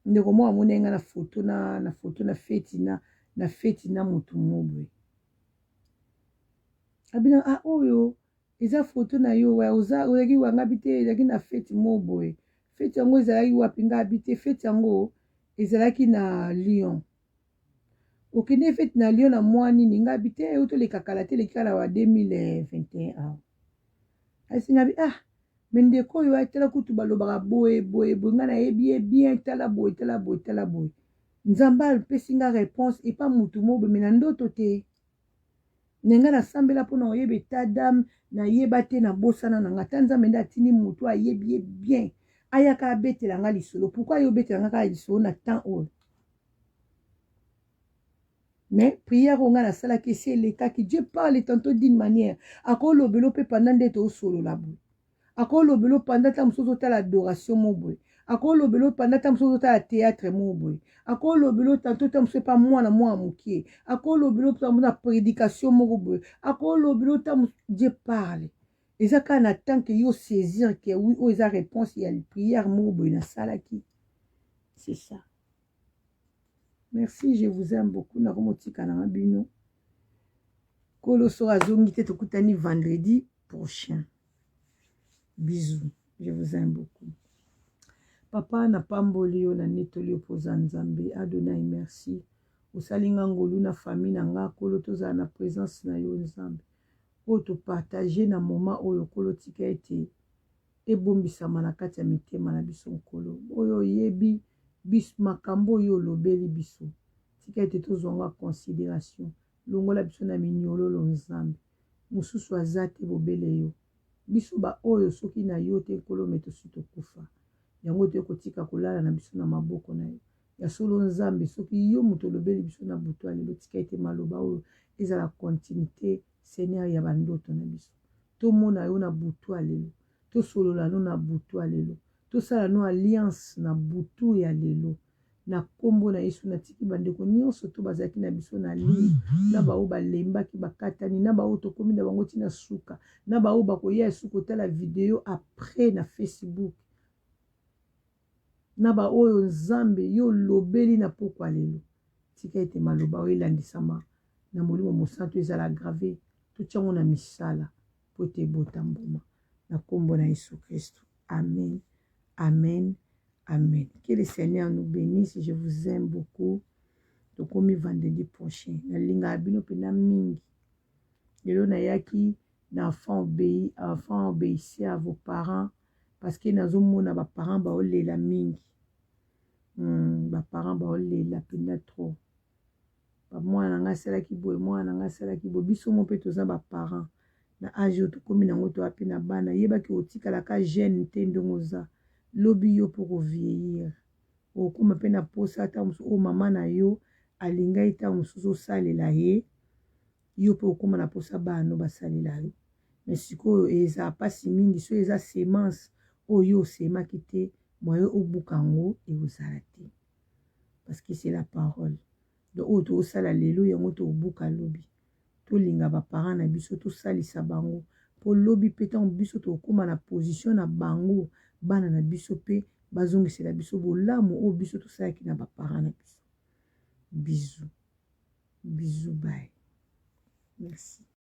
Ndeko moko amoni nga na photo na, na photo na feti na, na feti na motu moko boye. Abina ah oyo eza photo na yo wa oza ozalaki wanga bi te, ezalaki na feti moko boye. Feti yango ezalaki wapi? Nga abi te, feti yango ezalaki na Lyon. Okende feti na Lyon na mwa nini? Nga abi te, oyo toleka kala te, eleki kala wa 2021 awa. Asi nga bi ah me ndeko oyo atala kutu balobaka boye boye boye, nga nayebi ye bien, tala boye tala boye tala boye. Nzambe apesi nga réponse epa mutu moko boye, me na ndoto te. Me nga nasambela mpona koyeba état d'âme, nayeba te, nabosana na nga. Ata Nzambe nde atindi mutu ayebi ye bien. Ayaka abetela nga lisolo. Pourquoi yo obetela nga kaka lisolo na temps oyo? Mais prière oyo nga nasalaki esi elekaki. Dieu parle tantôt d'une manière. Akolobela mpe pendant nde tosolola boye. Akolobela pendant ntango mosusu ozotala adoration mo boye. Akolobela pendant ntango mosusu ozotala théâtre mo boye. Akolobela tantôt ntango mosusu epa mwana mwana mokie. Akolobela ntango na prédication moko boye. Akolobela ntango. Dieu parle. Eza kaka na temps que yo saisir que oui, oyo eza réponse ya prière moko boye nasalaki. C'est ça. Merci, je vous aime beaucoup. Nakomotika na bino. Kolo soki azongi te, tokutani vendredi prochain. Bisous, je vous aime beaucoup. Papa, napamboli yo, nanetoli yo mpoza Nzambe. Adonai, merci. Osali nga ngolu na famille na nga. Kolo, tozala na présence na yo. Nzambe oyo topartage na moment oyo, Kolo, tika ete ebombisama na kati ya mitema na biso. Nkolo oyo oyebi makambo oyo olobeli biso, tika ete tozwanga considération. Longola biso na minyololo. Nzambe mosusu aza te, bobele yo. Biso baoyo soki na yo te, Nkolo, me tosi tokufa. Yango te kotika kolala na biso na maboko na yo ya solo. Nzambe, soki yo moto olobeli biso na butu ya lelo, tika ete maloba oyo ezala continuité, Seigneur, ya bandoto na biso. Tomona yo na butu ya lelo, tosolola no na butu ya lelo, tosala no alliance na butu ya lelo, na nkombo na Yesu. Natiki bandeko nyonso to bazalaki na biso na ligne, na baoyo balembaki, bakatani, na baoyo tokómi na bango ntina suka, na baoyo bakoya esu kotala video après na Facebook, na baoyo Nzambe yo olobeli na pokwa lelo. Tika ete maloba oyo elandisama na Molimo Mosantu, ezala grave, totiango na misala po ete ebota mbuma, na nkombo na Yesu Kristo. Amen, amen, amen. Que le Seigneur nous bénisse. Je vous aime beaucoup. Tokomi vendredi prochain. Nalingaka bino mpenza mingi. Lelo nayaki na enfant obéi, enfant obéissez à vos parents, parce que nazomona baparents baolela mingi. Baparents baolela mpenza trop. Mwana na ngai asalaki boye, mwana na ngai asalaki boye. Biso mo mpe toza baparents na âge oyo tokómi nango, toya mpe na bana. Yebaki otikalaka jeune te. Ndenge oza lobi, yo mpo kovieillir, okóma mpe na posa ata mosusu oyo mama na yo alingai ntango mosusu osalela ye. Yo mpe okóma na posa bana basalela yo. Mais sikoyo ezala mpasi mingi so eza semence oyo osemaki te, moyen obuka yango ekozala te, parce que c'est la parole. Donc oyo tozosala lelo, yango tobuka lobi. Tolinga baparents na biso, tosalisa bango, mpo lobi mpe ntango biso tokóma na position na bango, bana na biso mpe bazongisela biso bolamu oyo biso tosalaki na baparents na biso. Bisous, bisous, bye, merci.